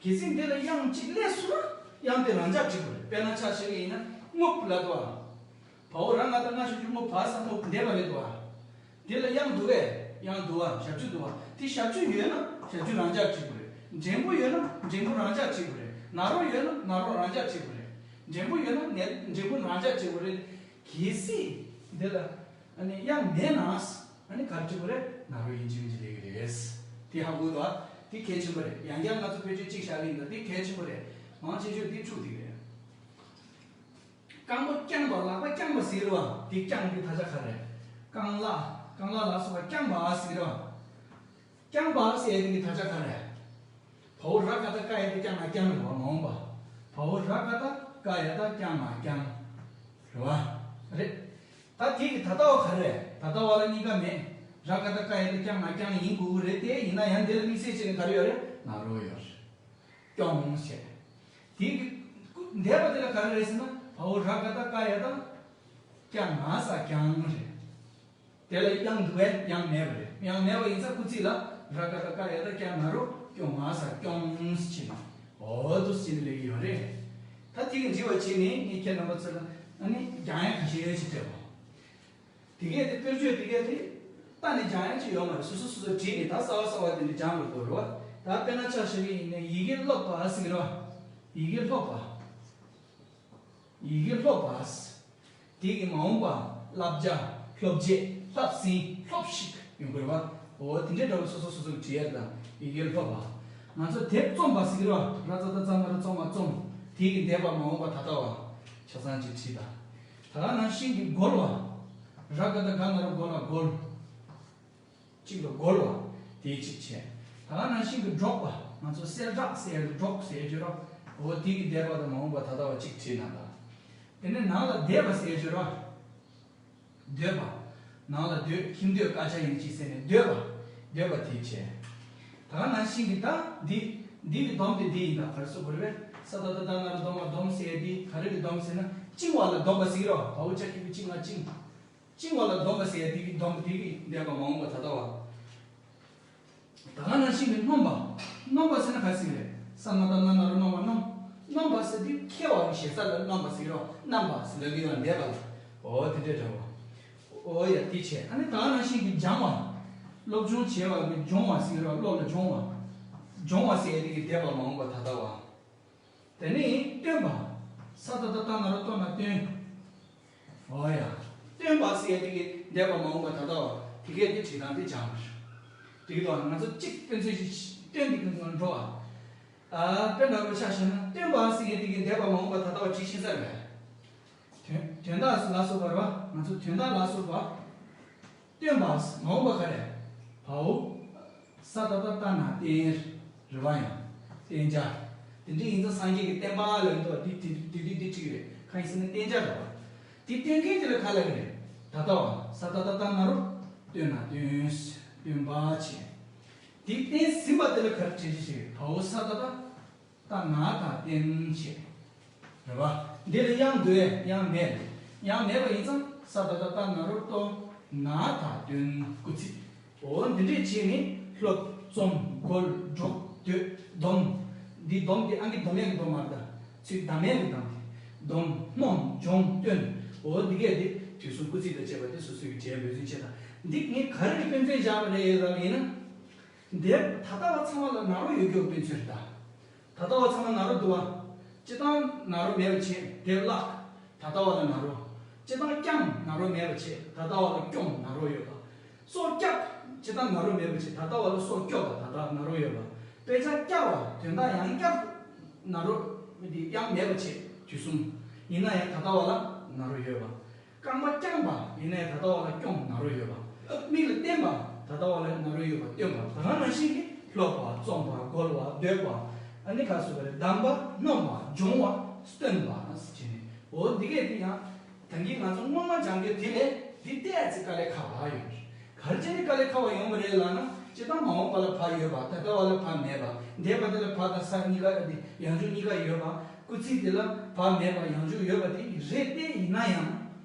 གལ་སྲིད་འདི་ལ་དབྱངས་གཅིག་སླེབས་སོང་ན་དབྱངས་དེ་རང་འཇགས་བྲིས་དགོས་རེད། དཔེར་ན་ཆ་བཞག་གི་ཡིན་ན་རྔུབ་ལབ་འདུག་བ། བའོ་ར་ང་ད་ང་ཞབས་ཀྱུ་རྔུབ་བ་ས་རྔུབ་འདས་པ་རེད་འདུག་བ། དེ་ལ་དབྱངས་འདུག་གས། དབྱངས་འདུག་བ། ཞབས་ཀྱུ་འདུག་བ། དེ་ཞབས་ཀྱུ་ཡོད་ན་ཞབས་ཀྱུ་རང་འཇགས་བྲིས་དགོས་རེད། འགྲེང་བུ་ཡོད་ན་འགྲེང་བུ་རང་འཇགས་བྲིས་དགོས་རེད། ན་རོ་ཡོད་ན་ན་རོ་རང་འཇགས་བྲིས་དགོས་རེད། འགྲེང་བུ་ཡོད་ན་ནས་འགྲེང་བུ་རང་འཇགས་བྲིས་དགོས་རེད། གལ་སྲིད་འདི་ལ་ཨ་ནི་དབྱངས་མེད་ན་ཨ་ནི་ག་རེ་བྲིས་དགོས་རེད། ན་རོ་ཡིན་གཅིག་མིན་གཅིག་སླེབས་ཀྱི་རེད། དེ་ཧ་གོ་འདུག་བ། དེ་གལ་ཆེན་པོ་རེད། ཡང་བསྐྱར་ང་ཚོ་བེད་སྤྱོད་གཅིག་བཞག་གི་ཡིན་ད། དེ་གལ་ཆེན་པོ་རེད། མང་ཆེ་ཤོས་དེ་དཀྲུགས་བསྡད་ཀྱི་རེད། རྐང་པ་བརྐྱངས་པ་ལག་པ་བརྐྱངས་པ་ཟེར་བ་དེ་བརྐྱངས་པའི་དག་ཆ་ག་རེ། རྐང་ལག་རྐང་ལག་ལ་སོགས་པ་བརྐྱངས་པ་ཟེར་བ། བརྐྱངས་པ་ཟེར་དེ་གི་དག་ཆ་ག་རེ། བའོ་ར་ག་བཏགས་ཀ་ཡ་བཏགས་ཀྱ་ང་ཀྱང་རེད་བ། མ་འོངས་པ། བའོ་ར་ག་བཏགས་ཀ་ཡ་བཏགས་ཀྱ་ང་ཀྱང་། རེད་བ། རེད། ད་དེ་གི་ད་ལྟ་བ་ག་རེ་རེད། ད་ལྟ་བ་ལ་གཉིས་ཀ་མེད། ར་ག་བཏགས་ཀ་ཡ་བཏགས་ཀྱ་ང་ཀྱང་ཡིན་དགོས་ཀྱི་རེད་དེ། ཡིན་ན་ཡང་འདི་ལ་དམིགས་བསལ་བྱས་ནས་ག་རེ་ཡོད་རེད། ང་རོ་ཡོད་རེད། ཀྱོང་ཞེས། དེ་གི་འདས་པ་དེ་ལ་ག་རེ་རེད་ཟེར་ན། བའོ་ར་ག་བཏགས་ཀ་ཡ་བཏགས་ཀྱ་ང་ས་ཀྱང་རེད། དེ་ལ་དབྱངས་འདུག་པས་དབྱངས་མེད་པ་རེད། དབྱངས་མེད་པ་ཡིན་ཙང་སྐུལ་ཚིག་ལ་ར་ག་བཏགས་ཀ་ཡ་བཏགས་ཀྱ་ང་རོ་ཀྱོ་ང་ས་ཀྱོང་ཟེར་བྱས་ནས་འོ་འདུག་སེ་བྱས་ནས་ལེགས་ཡོད་རེད། ད་དེ་གི་འབྲི་བ་བྱས་ནས་ངས་ཁྱེད་རྣམ་པ་ཚོ་ལ་ཨ་ནི་རྒྱག་ཡ་ཁ་ཤས་ཤིག་སྤྲད་པ། དེ་གས་དེ་དཔེར་བརྗོད་དེ་གས་དེ་གཏན་ནས་སྦྱང་ཡ་ཅིག་ཡོད་མ་རེད། སོ་སོ་སོ་སོ་བྲིས་ནས་ད་གསར་བ་གསར་བ་དེ་འདྲ་སྦྱང་དགོས་འདུག་རེད་བ། ད་དཔེར་ན་ཆ་བཞག་གི་ཡིན་ན་ཡི་གེ་སློབ་པ་ཟེར་གི་རེད་བ། ཡི་གེ་སློབ་པ། ཡི་གེ་སློབ་པ། དེ་གི་མ་འོངས་པ་བསླབ་བྱ། སློབ་བྱེད། བསླབས་ཟིན། སློབས་ཤིག་ཡོང་གི་རེད་བ། འོ་དེ་འདྲའི་འདྲ་བོ་སོ་སོ་སོ་སོ་གི་བྲིས་ཡ་དང་ཡི་གེ་སློབ་པ། ང་ཚོ་དེབ་རྩོམ་པ་ཟེར་གི་རེད་བ། ར་ཙ་ད་ཙ་ན་རོ་རྩོམ་པ་རྩོམ། དེ་གི་འདས་པ་མ་འོངས་པ་ད་ལྟ་བ་ཆ་ཚང་ཅིག་བྲིས་དང་། ད་ག་ནང་བཞིན་གྱི་རྒོལ་བ། ར་ག་བཏགས་རྒ་ན་རོ་རྒོ་ལ་རྒོལ། གཅིག་ལ་རྒོལ་བ། དེའི་གཅིག་བྱས། ད་ག་ནང་བཞིན་གྱི་སྒྲོག་པ། ང་ཚོ་གསལ་བསྒྲགས་ཟེར་ཡ་སྒྲོག་ཟེར་ཡ་བརྗོད་རོགས། འོ་དེ་གི་འདས་པ་དང་མ་འོངས་པ་ད་ལྟ་བ་གཅིག་བྲིས་ན་ད། དེ་ནས་ནང་ལ་སྡོད་པ་ཟེར་ཡ་བརྗོད་རོགས། སྡོད་པ། ནང་ལ་སྡོད། ཁྱིམ་སྡོད་སྐད་ཆ་ཡིན་གཅིག་ཟེར་ནས་སྡོད་པ། སྡོད་པ་དེ་བྱས། ད་ག་ནང་བཞིན་གྱི་ད་འདི་འདི་གི་སྡོམ་དེ་འདི་ཡིན། ད་ག་རེ་ཟེར་དགོས་རེད་པས། ས་ད་བཏགས་སྡ་ན་རོ་སྡོམ་པ། སྡོམ་ཟེར་ཡ་འདི་ག་རེ་གི་སྡོམ་ཟེར་ན། བཅིང་བ་ལ་སྡོམ་པ་ཟེར་གི་རེད་བ། བའོ་ཅ་གི་གུ་བཅིང་བ་བཅིང་། བཅིང་བ་ལ་སྡོམ་པ་ཟེར་ཡ་འདི་གི་སྡོམ་པ་འདི་གི་འདས་པ་མ་འོངས་པ་ད་ལྟ་བ། ད་ག་ནང་བཞིན་གྱི་སྣོམ་པ། སྣོམ་པ་ཟེར་ན་ག་ཟེར་རེད། ས་ན་བཏགས་སྣ་ན་རོ་སྣོམ་པ་སྣོམ། སྣོམ་པ་ཟེར་དུས་ཁྱེར་བ་གི་ཞེ་ས་ལ་སྣོམ་པ་ཟེར་རོ། སྣམ་པ་ཟེར་ལབ་ཀྱི་ཡོད་འདས་པ་ལ། འོ་དེ་འདྲས་འདྲ་བོ། འོ་ཡ་དེ་བྱས། ཨ་ནི་ད་ག་ནང་བཞིན་གྱི་སྦྱང་བ། སློབ་སྦྱོང་བྱས་པ་གི་སྦྱོང་བ་ཟེར་རོ། སློབ་ལ་སྦྱོང་བ། སྦྱོང་བ་ཟེར་ཡ་དེ་གི་འདས་པ་མ་འོངས་པ་ད་ལྟ་བ། དེ་ནས་སྟོན་པ། ས་ད་བཏགས་སྟ་ན་རོ་སྟོ་ན་སྟོན། འོ་ཡ། སྟོན་པ་ཟེར་ཡ་དེ་གི་འདས་པ་མ་འོངས་པ་ད་ལྟ་བ། དེ་གས་དེ་བྲིས་སྟངས་དེ་སྦྱངས་པ་རེད། དེ་གི་ཐོག་ང་ཚོ་གཅིག་དཔེ་མཚོན་ཞིག་སྟོན་དེ་གི་ངང་འགྲོ་བ། ཨ་དཔེ་འདྲ་པོ་ཆ་བཞག་ན་སྟོན་པ་ཟེར་ཡ་དེ་གི་འདས་པ་མ་འོངས་པ་ད་ལྟ་བ་བྲིས་ཤེས་ས་རེད། དོན་དོན་དག་ལ་སོགས་པ་རེད་བ། ང་ཚོ་དོན་དག་ལ་སོགས་པ། སྟོན་པ། མ་འོངས་པ་ག་རེ། བའོ། ས་ད་བཏགས་སྟ་ན་བསྟན། རེད་བ་ཡང་། བསྟན་བྱ། དེ་འདྲ་ཡིན་ཙང་སངས་རྒྱས་ཀྱི་བསྟན་པ་ལབ་འདུག་བ། འདི་དེ་དེ་དུས་འདི་བྲིས་རེད། གང་ཡིན་ཟེར་ན་བསྟན་བྱ་རེད་བ། དེ་སྟོན་མཁན་དེ་ལ་ག་ལབ་ཀྱི་རེད། ད་ལྟ་བ། ས་ད་བཏགས་སྟ་ན་རོ། སྟོན་ན་སྟོན། སྟོན་པ་བྱས། དེ་བསྟན་ཟིན་པ་དེ་ལ་ག་རེ་བྲིས་ཤིག་བྱས། བའོ་ས་ད་བཏགས། སྟ་ན་ད་བསྟན་བྱས། རེད་བ། འདི་ལ་དབྱངས་འདུག་གས། དབྱངས་མེད། དབྱངས་མེད་པ་ཡིན་ཙང་ས་ད་བཏགས་སྟ་ན་རོ་སྟོ། ན་ད་སྟོན། སྐུལ་ཚིག་འོ་འདི་འདྲས་བྱས་ནས་སློབ། རྩོམ། རྒོལ། སྒྲོག། སྡོད། སྡོམ། འདི་སྡོམ་དེ་ཨང་ཀི་སྡོམ་ཡག་གི་སྡོམ་མ་རེད་ད། ཚིག་བདག་མེད་ཀྱི་བདག་དེ། སྡོམ། སྣོམ། སྦྱོང་། སྟོན། འོ་འདི་གས་དེ་དུས་གསུམ་སྐུལ་ཚིག་དང་བཅས་པ་དེ་སོ་སོའི་གི་གྲས་འབད་བརྩོན་བྱེད་དང་། འདི་ངས་ག་རེ་གི་དཔེ་མཚོན་བཞག་པ་རེད་ལབ་ཡིན་ན། འདིར་ད་ལྟ་བ་ཚང་མ་ལ་ན་རོ་ཡོད་རྒྱུ་དཔེ་མཚོན་རེད་ད། ད་ལྟ་བ་ཚང་མ་ན་རོ་འདུག་བ། སྤྱིར་བཏང་ན་རོ་མེད་པ་བྱས་དེ་བརླག་ད་ལྟ་བ་ལ་ན་རོ། སྤྱིར་བཏང་བརྐྱངས་ན་རོ་མེད་པ་བྱས་ད་ལྟ་བ་ལ་བརྐྱངས་ན་རོ་ཡོད་པ། སྲོག་བསྐྱབས། སྤྱིར་བཏང་ན་རོ་མེད་པ་བྱས་ད་ལྟ་བ་ལ་སྲོག་སྐྱོབ་པ་ད་ལྟ་ན་རོ་ཡོད་པ། དཔེ་ཆ་བཀྱག་པ་དོན་དག་ཡང་བསྐྱར་ན་རོ་མི་དེ་ཡང་མེད་པ་བྱས་དུས་གསུམ། ཡིན་ན་ཡང་ད་ལྟ་བ་ལ་ན་རོ་ཡོད་པ། རྐང་པ་བརྐྱངས་པ་ཡིན་ན་ཡང་ད་ལྟ་བ་ལ་རྐྱོངས་ན་རོ་ཡོད་པ། མིག་ལ་བསྟན་པ་ད་ལྟ་བ་ལ་ན་རོ་ཡོད་པ་སྟོན་པ། ད་ག་ནང་བཞིན་གྱི་སློབ་པ། རྩོམ་པ། རྒོལ་བ། སྡོད་པ། ཨ་ནི་ག་ཟེར་བ་རེད། བསྡམས་པ། སྣོམ་པ། སྦྱོང་བ། སྟོན་པ་ཟེར་བྱས་ནས། འོ་འདི་གས་འདི་ཡང་ད་གིན་ང་ཚོ་སྔོན་མ་སྦྱང་རྒྱུ་དེ་ལས་འདི་ཏོག་ཙམ་དཀའ་ལས་ཁག་པོ་ཡོད་རེད། ག་རེ་བྱས་ནས་དཀའ་ལས་ཁག་པོ་ཡོང་བ་རེད་ལབ་ན། སྤྱིར་བཏང་མ་འོངས་པ་ལ་བ་ཡོད་པ། ད་ལྟ་བ་ལ་བ་མེད་པ། འདས་པ་དེ་ལ་བ་དང་ས་གཉིས་ཀ་དེ་ཡང་འཇུག་གཉིས་ཀ་ཡོད་པ། སྐུལ་ཚིག་དེ་ལ་བ་མེད་པ་ཡང་འཇུག་ཡོད་པ་དེ་རེད་དེ། ཡིན་ན་ཡང་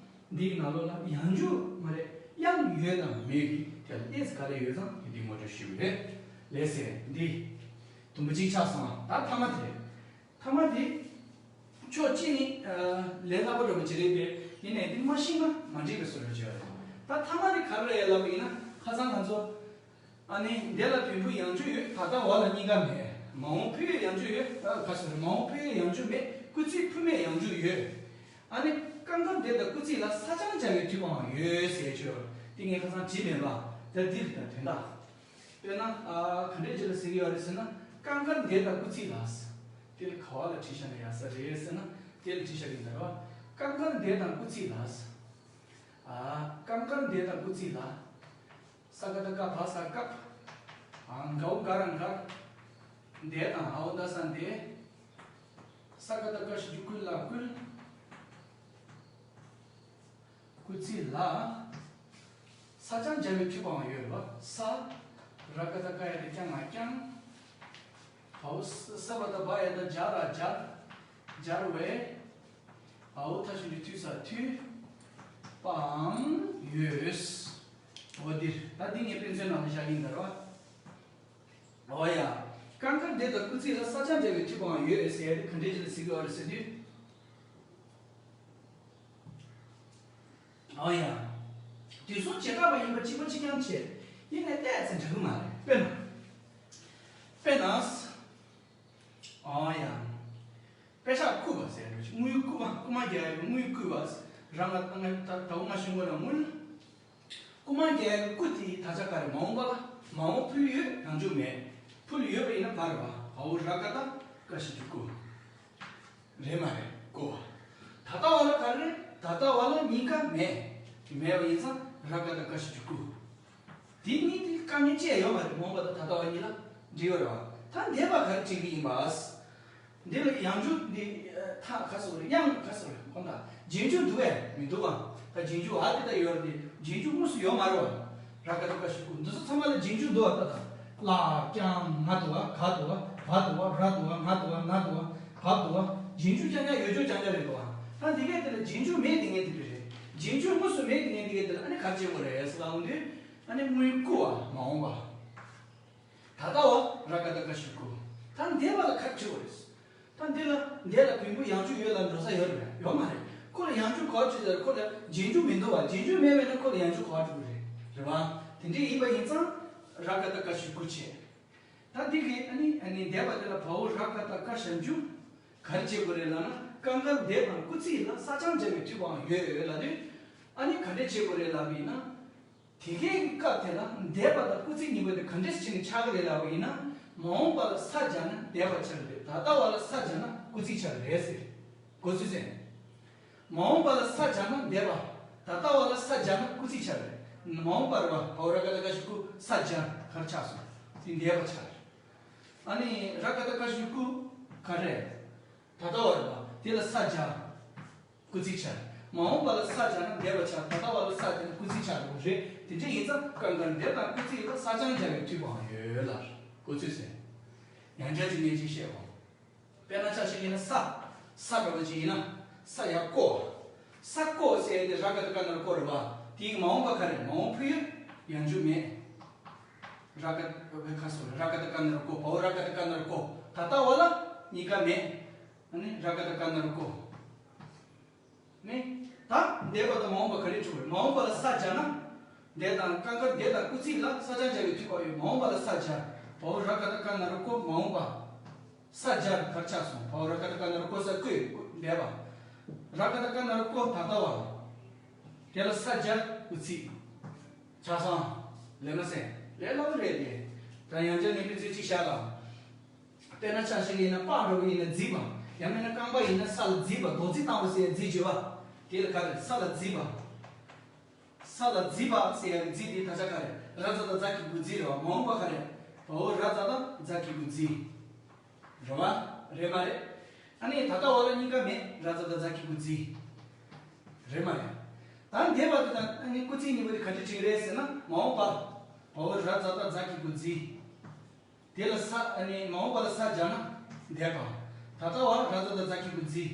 འདིའི་ནང་ལོགས་ལ་ཡང་འཇུག་མ་རེད། དབྱངས་ཡོད་དང་མེད་ཀྱི་དེ་ལ་ཏོག་ཙམ་དཀའ་ལས་ཡོད་ཙང་དེ་འདི་ངོ་སྤྲོད་ཞུས་པ་རེད། ལགས་སེ། འདི་དུམ་བུ་གཅིག་ཆགས་སོང་། ད་མཐའ་མ་དེ་རེད། མཐའ་མ་དེ། ཕྱོགས་གཅིག་ནས་ཨ་ལས་སླ་པོ་འདྲ་པོ་ཅིག་རེད་པས། ཡིན་ནའི་དེ་མ་ཤེས་ན་མ་འགྲིག་པའི་བཟོ་འདྲ་ཅིག་ཡོད་རེད། ད་མཐའ་མ་དེ་ག་རེ་རེད་ལབ་པ་ཡིན་ན། ཁ་སང་ང་ཚོ་ཨ་ནི་འདས་ལ་དོན་ཕུད་ཡང་འཇུག་ཡོད། ད་ལྟ་བ་ལ་གཉིས་ཀ་མེད། མ་འོངས་ཕུད་ཡང་འཇུག་ཡོད། ཨ་ག་ཟེར། མ་འོངས་ཕུད་ཡང་འཇུག་མེད། སྐུལ་ཚིག་ཕུད་མེད་ཡང་འཇུག་ཡོད། ཨ་ནི་སྐབས་འགར་འདས་དང་སྐུལ་ཚིག་ལ་ས་ཆའང་སྦྱར་བའི་འཐུས་པའང་ཡོད་ཟེར་ཆོག། དེ་ངས་ཁ་སང་བྲིས་མེད་པ། ད་འདིར་ད་དོན་དག་དཔེར་ན་ཨ་ག་འདྲས་ཅིག་ལ་ཟེར་གྱི་ཡོད་རེད་ཟེར་ན། སྐབས་འགར་འདས་དང་སྐུལ་ཚིག་ལ། དེ་ལ་ག་བ་ལ་བྲིས་བཞག་ན་ཡག་ས་རེད་ཟེར་ན། དེ་ལ་བྲིས་བཞག་གི་འདུག་ར། སྐབས་འགར་འདས་དང་སྐུལ་ཚིག་ལ། ཨ་སྐབས་འགར་འདས་དང་སྐུལ་ཚིག་ལ། ས་ག་བཏགས་སྐ་བ་ས་སྐབས། ཨ་གའོ་ག་ར་འགར། འདས་དང་ཨའོ་ད་ས་འདས། ས་ཀ་བཏགས་སྐ་ཞབས་ཀྱུ་སྐུ་ལ་བསྐུལ། སྐུལ་ཚིག་ལ། ས་ཀྱང་སྦྱར་བའི་མཐུད་པའང་ཡོད་རེད་བ། ས། ར་ཀ་བཏགས་སྐ་ཡ་བཏགས་སྐྱ་ང་བསྐྱངས། ཨའོ་ས་ས་བ་བཏགས་སྦ་ཡ་བཏགས་སྦྱ་ར་སྦྱར། སྦྱར་བས། ཨའོ་ཐ་ཞབས་ཀྱུ་མཐུད་ས་མཐུད་པའང་ཡོད། འོ་འདིར་ད་འདི་ངས་དཔེ་མཚོན་ནང་ལ་བཞག་གིན་འདུག་ར་བ། འོ་ཡ། ཀང་ཀར་འདས་དང་སྐུལ་ཚིག་ལ་ས་ཀྱང་སྦྱར་བའི་མཐུད་པའང་ཡོད་ཟེར་ཡ་དེ་ག་འདྲས་ཅིག་ལ་ཟེར་གི་ཡོད་རེད་ཟེར་དུས། འོ་ཡ། དུས་གསུམ་བྱེ་བྲག་པ་ཡིན་པ་གཅིག་པ་གཅིག་རྐྱང་བྱས། ཡིན་ནའི་ཏོག་ཙམ་འདྲ་གི་མ་རེད། དཔེར་ན། དཔེར་ན། འོ་ཡ། དཔེ་ཆ་བརྐུས་པ་ཟེར་འགྲོ་ཅིག་དངུལ་བརྐུས་པ། རྐུ་མ་རྒྱག་ཡག་གི་དངུལ་བརྐུས་པ། རང་ལ་ད་ད་ད་འོ་མ་ཤོང་གི་ལ་དངུལ། རྐུ་མ་རྒྱག་ཡག་གི་རྐུ་དེའི་དག་ཆ་ག་རེ། མ་འོངས་པ་ལ། མ་འོངས་ཕུལ་ཡོད། ཡང་འཇུག་མེད། ཕུལ་ཡོད་པ་ཡིན་ན་ག་རེ་བ། འའོ་ར་ཀ་བཏགས་སྐ་ཞབས་ཀྱུ་སྐུ། རེད་མ་རེད། བརྐུས་པ། ད་ལྟ་བ་ལ་ག་རེ། ད་ལྟ་བ་ལ་གཉིས་ཀ་མེད། མེད་པ་ཡིན་ཙང་ར་ཀ་བཏགས་སྐ་ཞབས་ཀྱུ་སྐུ། དེ་གཉིས་དེ་དཀའ་ངལ་ཅི་ཡང་ཡོད་མ་རེད། མ་འོངས་པ་དང་ད་ལྟ་བ་གཉིས་ལ་འབྲེལ་ཡོད་རེད་བ། ད་འདས་པ་ག་རེ་བྱེད་ཀྱི་ཡིན་པ། འདི་ལ་ཡང་འཇུག་འདི་ཐ་ག་སོགས་རེད། ཡང་ག་སོགས་རེད། ཁོང་ད་རྗེས་འཇུག་འདུག་བས་མི་འདུག་བ། ད་རྗེས་འཇུག་ཨ་དེ་ད་ཡོད་རེད་དེ། རྗེས་འཇུག་དངོས་སུ་ཡོད་མ་རེད་བ། ར་ཀ་བཏགས་སྐ་ཞབས་ཀྱུ་སྐུ། འདི་ཚོ་ཚང་མ་ལ་རྗེས་འཇུག་འདུག་བ། ད་ད་ལ་ཀྱང་ང་འདུག་བ། ག་འདུག་བ། བ་འདུག་བ། ར་འདུག་བ། ང་འདུག་བ། ན་འདུག་བ། བ་འདུག་བ། རྗེས་འཇུག་རྐྱང་རྐྱང་ཡོད་ཅོག་རྐྱང་རྐྱང་རེད་འདུག་བ། ད་འདི་གས་དེ་ལ་རྗེས་འཇུག་མེད་དེ་ངས་དེ་འདྲ་རེད། རྗེས་འཇུག་དངོས་སུ་མེད་དེ་ངས་འདི་གས་དེ་ལ་ཨ་ནི་ག་རེ་བྱེད་དགོས་རེད་ཟེར་ལབ་ཡོང་དུས། ཨ་ནི་དངུལ་བརྐུས་པ། མ་འོངས་པ། ད་ལྟ་བ། ར་ཀ་བཏགས་སྐ་ཞབས་ཀྱུ་སྐུ། ད་འདས་པ་ལ་ག་རེ་བྱེད་དགོས་རེད། ད་འདི་ལ་འདས་ལ་བོན་པོ་ཡང་འཇུག་ཡོད་ལ་འགྲོ་ས་ཡོད་རེད། ཡོད་མ་རེད། ཁོ་ལ་ཡང་འཇུག་ག་པར་བྱེད་ཟེར། ཁོ་ལ་རྗེས་འཇུག་མི་འདུག་བ། རྗེས་འཇུག་མེད་པས་ན་ཁོ་ལ་ཡང་འཇུག་ག་པར་འགྲོ་གི་རེད། རེད་བ། དེ་འདྲས་ཡིན་པ་ཡིན་ཙང་། ར་ཀ་བཏགས་སྐ་ཞབས་ཀྱུ་སྐུ་བྱས། ད་འདི་གི་ཨ་ནི་ཨ་ནི་འདས་པ་དེ་ལ་བའོ་ར་ཀ་བཏགས་སྐ་ཞབས་ཀྱུ་ག་རེ་བྱེད་དགོས་རེད་ལབ་ན། ཀང་ཀར་འདས་དང་སྐུལ་ཚིག་ལ་ས་ཀྱང་སྦྱར་བའི་མཐུད་པའང་ཡོད་ལབ་དུས། ཨ་ནི་ག་འདྲས་བྱེད་དགོས་རེད་ལབ་པ་ཡིན་ན། དེ་གའི་གི་སྐབས་དེ་ལ་འདས་པ་དང་སྐུལ་ཚིག་གཉིས་པོ་དེ་ག་འདྲས་བྱས་ནས་ཆགས་ཀྱི་རེད་ལབ་པ་ཡིན་ན། མ་འོངས་པ་ལ་ས་སྦྱར་ན་འདས་པ་ཆགས་ཀྱི་རེད། ད་ལྟ་བ་ལ་ས་སྦྱར་ན་སྐུལ་ཚིག་ཆགས་ཀྱི་རེད་ཟེར། གོ་ཚུལ་ཟེར། མ་འོངས་པ་ལ་ས་སྦྱར་ན་འདས་པ། ད་ལྟ་བ་ལ་ས་སྦྱར་ན་སྐུལ་ཚིག་ཆགས་རེད། མ་འོངས་པ་རེད་བ། བའོ་ར་ཀ་བཏགས་སྐ་ཞབས་ཀྱུ་སྐུ། ས་སྦྱར་ག་རེ་ཆགས་སོང་། དེ་འདས་པ་ཆགས་རེད། ཨ་ནི་ར་ཀ་བཏགས་སྐ་ཞབས་ཀྱུ་སྐུ་ག་རེ། ད་ལྟ་བ་རེད་བ། དེ་ལ་ས་སྦྱར། སྐུལ་ཚིག་ཆགས། མ་འོངས་པ་ལ་ས་སྦྱར་ན་འདས་པ་ཆགས། ད་ལྟ་བ་ལ་ས་སྦྱར་ན་སྐུལ་ཚིག་ཆགས་འགྲོ་གི་རེད། དེ་འདྲ་ཡིན་ཙང་ཀང་ཀར་འདས་དང་སྐུལ་ཚིག་ལ་ས་ཀྱང་སྦྱར་བའི་མཐུད་པའང་ཡོད་ལབ། གོ་ཚུལ་ཟེར། ཡང་བསྐྱར་གྱི་ངས་ཅིག་བཤད་གོ། དཔེར་ན་ཆ་བཞག་ཡིན་ན་ས། ས་འདྲ་བོ་ཅིག་ཡིན་ན། ས་ཡ་བརྐོས། ས་བརྐོས་ཟེར་ཡ་དེ་ར་ཀ་བཏགས་སྐ་ན་རོ་བརྐོ་རེད་བ། དེའི་མ་འོངས་པ་ག་རེ། མ་འོངས་ཕུལ་ཡུལ། ཡང་འཇུག་མེད། ར་ཀ་བཏགས་སྐ་ན་རོ་བརྐོ། བའོ་ར་ཀ་བཏགས་སྐ་ན་རོ་བརྐོ། ད་ལྟ་བ་ལ་གཉིས་ཀ་མེད། ཨ་ནི་ར་ཀ་བཏགས་སྐ་ན་རོ་བརྐོ། ནི། ད་འདས་པ་དང་མ་འོངས་པ་ག་རེ་འགྲོ་གི་རེད། མ་འོངས་པ་ལ་ས་སྦྱར་ན། འདས་དང་ཀང་ཀར་འདས་དང་སྐུལ་ཚིག་ལ་ས་ཀྱང་སྦྱར་བའི་མཐུད་པ་ཡོད། མ་འོངས་པ་ལ་ས་སྦྱར། བའོ་ར་ཀ་བཏགས་སྐ་ན་རོ་བརྐོ། མ་འོངས་པ། ས་སྦྱར་ག་རེ་ཆགས་སོང་། བའོ་ར་ཀ་བཏགས་སྐ་ན་རོ་བརྐོ་ས་བརྐོས། འདས་པ། ར་ཀ་བཏགས་སྐ་ན་རོ་བརྐོ། ད་ལྟ་བ། དེ་ལ་ས་སྦྱར་སྐུལ་ཚིག་ཆགས་སོང་། ལས་མ་ཟད། ལས་སླ་པོ་རེད་དེ། ད་ཡང་བསྐྱར་ངས་དཔེ་མཚོན་གཅིག་བཞག་ལ། དཔེར་ན་ཆ་བཞག་ཡིན་ན་པགས་འདྲ་བོ་ཡིན་ན་རྫིས་པ། ཡང་མིན་ན་རྐང་པ་ཡིན་ན་ས་ལ་རྫིས་པ། རྡོག་རྫིས་བཏང་བ་ཟེར་ཡ་རྫིས་བརྗོད་པ། དེ་ལ་ག་རེ། ས་ལ་རྫིས་པ། ས་ལ་རྫིས་པ་ཟེར་ཡ་གི་རྫིས་དེའི་དག་ཆ་ག་རེ། ར་ཛ་ད་ཛ་གི་གུ་རྫི་རེད་བ། མ་འོངས་པ་ག་རེ། བའོ་ར་ཛ་ད་ཛ་གི་གུ་རྫི། རེད་བ། རེད་མ་རེད། ཨ་ནི་ད་ལྟ་བ་ལ་གཉིས་ཀ་མེད། ར་ཛ་ད་ཛ་གི་གུ་རྫི། རེད་མ་རེད། ད་འདས་པ་དེ་དང་ཨ་ནི་སྐུལ་ཚིག་གཉིས་པོ་དེ་ག་འདྲ་བྲིས་རེད་ཟེར་ན། མ་འོངས་པ། བའོ་ར་ཛ་ད་ཛ་གི་གུ་རྫི། དེ་ལ་ས། ཨ་ནི་མ་འོངས་པ་ལ་ས་སྦྱར་ན་འདས་པ། ད་ལྟ་བ་ར་ཛ་ད་ཛ་གི་གུ་རྫི།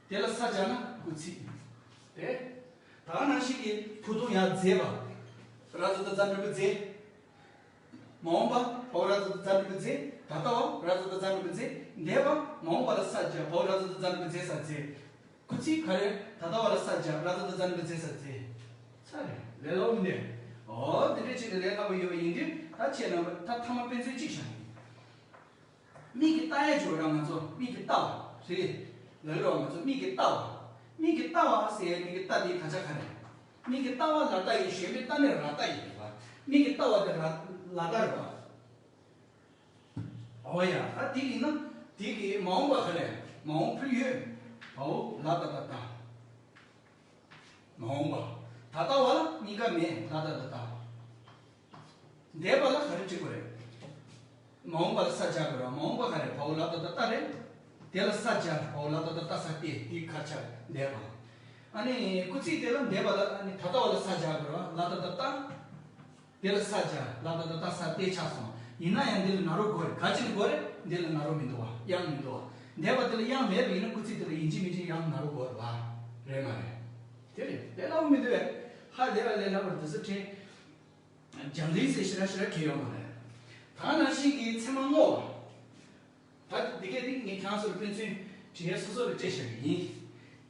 དེ་ལ་ས་སྦྱར་ན་སྐུལ་ཚིག་རེད། ད་ག་ནང་བཞིན་གྱི་ཕུ་ཐུང་ཡ་རྫས་པ། ར་ཛ་ད་ཛ་འགྲེང་བུ་རྫས། མ་འོངས་པ། བའོ་ར་ཛ་ད་ཛ་འགྲེང་བུ་རྫས། ད་ལྟ་བ། ར་ཛ་ད་ཛ་འགྲེང་བུ་རྫས། འདས་པ། མ་འོངས་པ་ལ་ས་སྦྱར། བའོ་ར་ཛ་ད་ཛ་འགྲེང་བུ་རྫས། ས་རྫས། སྐུལ་ཚིག་ག་རེ། ད་ལྟ་བ་ལ་ས་སྦྱར། ར་ཛ་ད་ཛ་འགྲེང་བུ་རྫས། ས་རྫས། ཚར་རེད། ལས་སླ་པོ་མིན་འདུག་འོ་དེ་འདྲའི་ཆེད་དུ་ལས་སླ་པོ་ཡོད་པ་ཡིན་དུས། ད་ཁྱེད་རྣམ་པ་ད་མཐའ་མ་དཔེ་མཚོན་གཅིག་བཞག་ཡིན། མིག་གིས་ལྟ་ཡ་ཅིག་ཡོད་ར། ང་ཚོ་མིག་གིས་ལྟ་བ་རེད། ལབ་རོགས། ང་ཚོ་མིག་གིས་ལྟ་བ། མིག་གིས་ལྟ་བ་ཟེར་ཡ་མིག་གིས་ལྟ་དེའི་དག་ཆ་ག་རེ། མིག་གིས་ལྟ་བ་ལ་ལྟ་ཡིན། གཞན་མིག་ལྟ་ནི་ར་ལྟ་ཡིན་པ། མིག་གིས་ལྟ་བ་དེ་ར་ལ་ལྟ་རེད་པ། འོ་ཡ། ད་དེ་ཡིན་ན་དེ་གི་མ་འོངས་པ་ག་རེ། མ་འོངས་ཕུལ་ཡུལ། བའོ་ལ་ཏ་ད་ལྟ། མ་འོངས་པ། ད་ལྟ་བ་ལ་གཉིས་ཀ་མེད། ལ་ཏ་ད་ལྟ། འདས་པ་ལ་ག་རེ་བྲིས་དགོས་རེད། མ་འོངས་པ་ལ་ས་སྦྱར་དགོས་རེད་བ། མ་འོངས་པ་ག་རེ། བའོ་ལ་ད་བཏགས་རྟ་རེད། དེ་ལ་ས་སྦྱར། བའོ་ལ་ད་བཏགས་རྟ་ས་རྟས། དེ་ག་རེ་ཆགས། འདས་པ། ཨ་ནི་སྐུལ་ཚིག་དེ་ལ་འདས་པ་ལ། ཨ་ནི་ད་ལྟ་བ་ལ་ས་སྦྱར་དགོས་རེད་བ། ལ་ད་བཏགས་རྟ། དེ་ལ་ས་སྦྱར། ལ་ད་བཏགས་རྟ་ས་རྟས་ཆགས་སོང་། ཡིན་ན་ཡང་འདི་ལ་ན་རོ་དགོས་རེད། ག་ཅི་ནས་དགོས་རེད། འདི་ལ་ན་རོ་མི་འདུག་བ། དབྱངས་མི་འདུག་བ། འདས་པ་དེ་ལ་དབྱངས་མེད་པ་ཡིན་ན་སྐུལ་ཚིག་དེ་ལ་ཡིན་གཅིག་མིན་གཅིག་དབྱངས་ན་རོ་དགོས་རེད་བ། རེད་མ་རེད། དེ་རེད། ལས་སླ་པོ་མི་འདུག་བས། ཧ་ལས་པ་ལས་སླ་པོ་རེད། དེ་ཚོ་དྲན། སྦྱང་ཚིག་ཟེར་ཞེ་དྲག་ཞེ་དྲག་གལ་ཡོད་མ་རེད། ད་ག་ནང་བཞིན་གྱི་ཚད་མ་བསྔོ་བ། ད་འདི་གས་འདི་ངས་ཁྱེད་རང་ཚོར་དཔེ་མཚོན་བྲིས་ཡས་སོ་སོ་ལ་སྤྲད་བཞག་གི་ཡིན།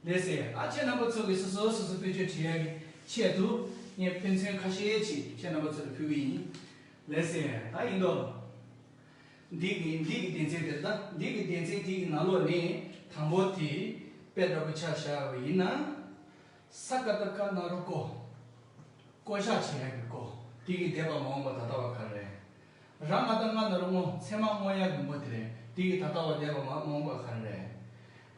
ལགས་སེ། ད་ཁྱེད་རྣམ་པ་ཚོ་གིས་སོ་སོ་སོ་སོ་དཔེ་ཆ་བྲིས་ཡས་ཀྱི་ཆེད་དུ་ངས་དཔེ་མཚོན་ཁ་ཤས་ཅིག་ཁྱེད་རྣམ་པ་ཚོ་ལ་ཕུལ་གི་ཡིན། ལགས་སེ། ད་ཡིན་དོ། འདི་གི་འདི་གི་སྡེ་ཚན་དེར། ད་འདི་གི་སྡེ་ཚན་འདི་གི་ནང་ལོགས་ནས་དང་པོ་དེ་དཔེ་འདྲ་པོ་ཆ་བཞག་པ་ཡིན་ན། ས་ཀ་བཏགས་སྐ་ན་རོ་སྐོ། བསྐོ་བཞག་བྱེད་ཡག་གི་བསྐོ། དེ་གི་འདས་པ་མ་འོངས་པ་ད་ལྟ་བ་ག་རེ་རེད། ར་ང་བཏགས་རྔ་ན་རོ་རྔོ། ཚད་མ་བསྔོ་ཡག་གི་བསྔོ་དེ་རེད། དེ་གི་ད་ལྟ་བ་འདས་པ་མ་མ་འོངས་པ་ག་རེ་རེད།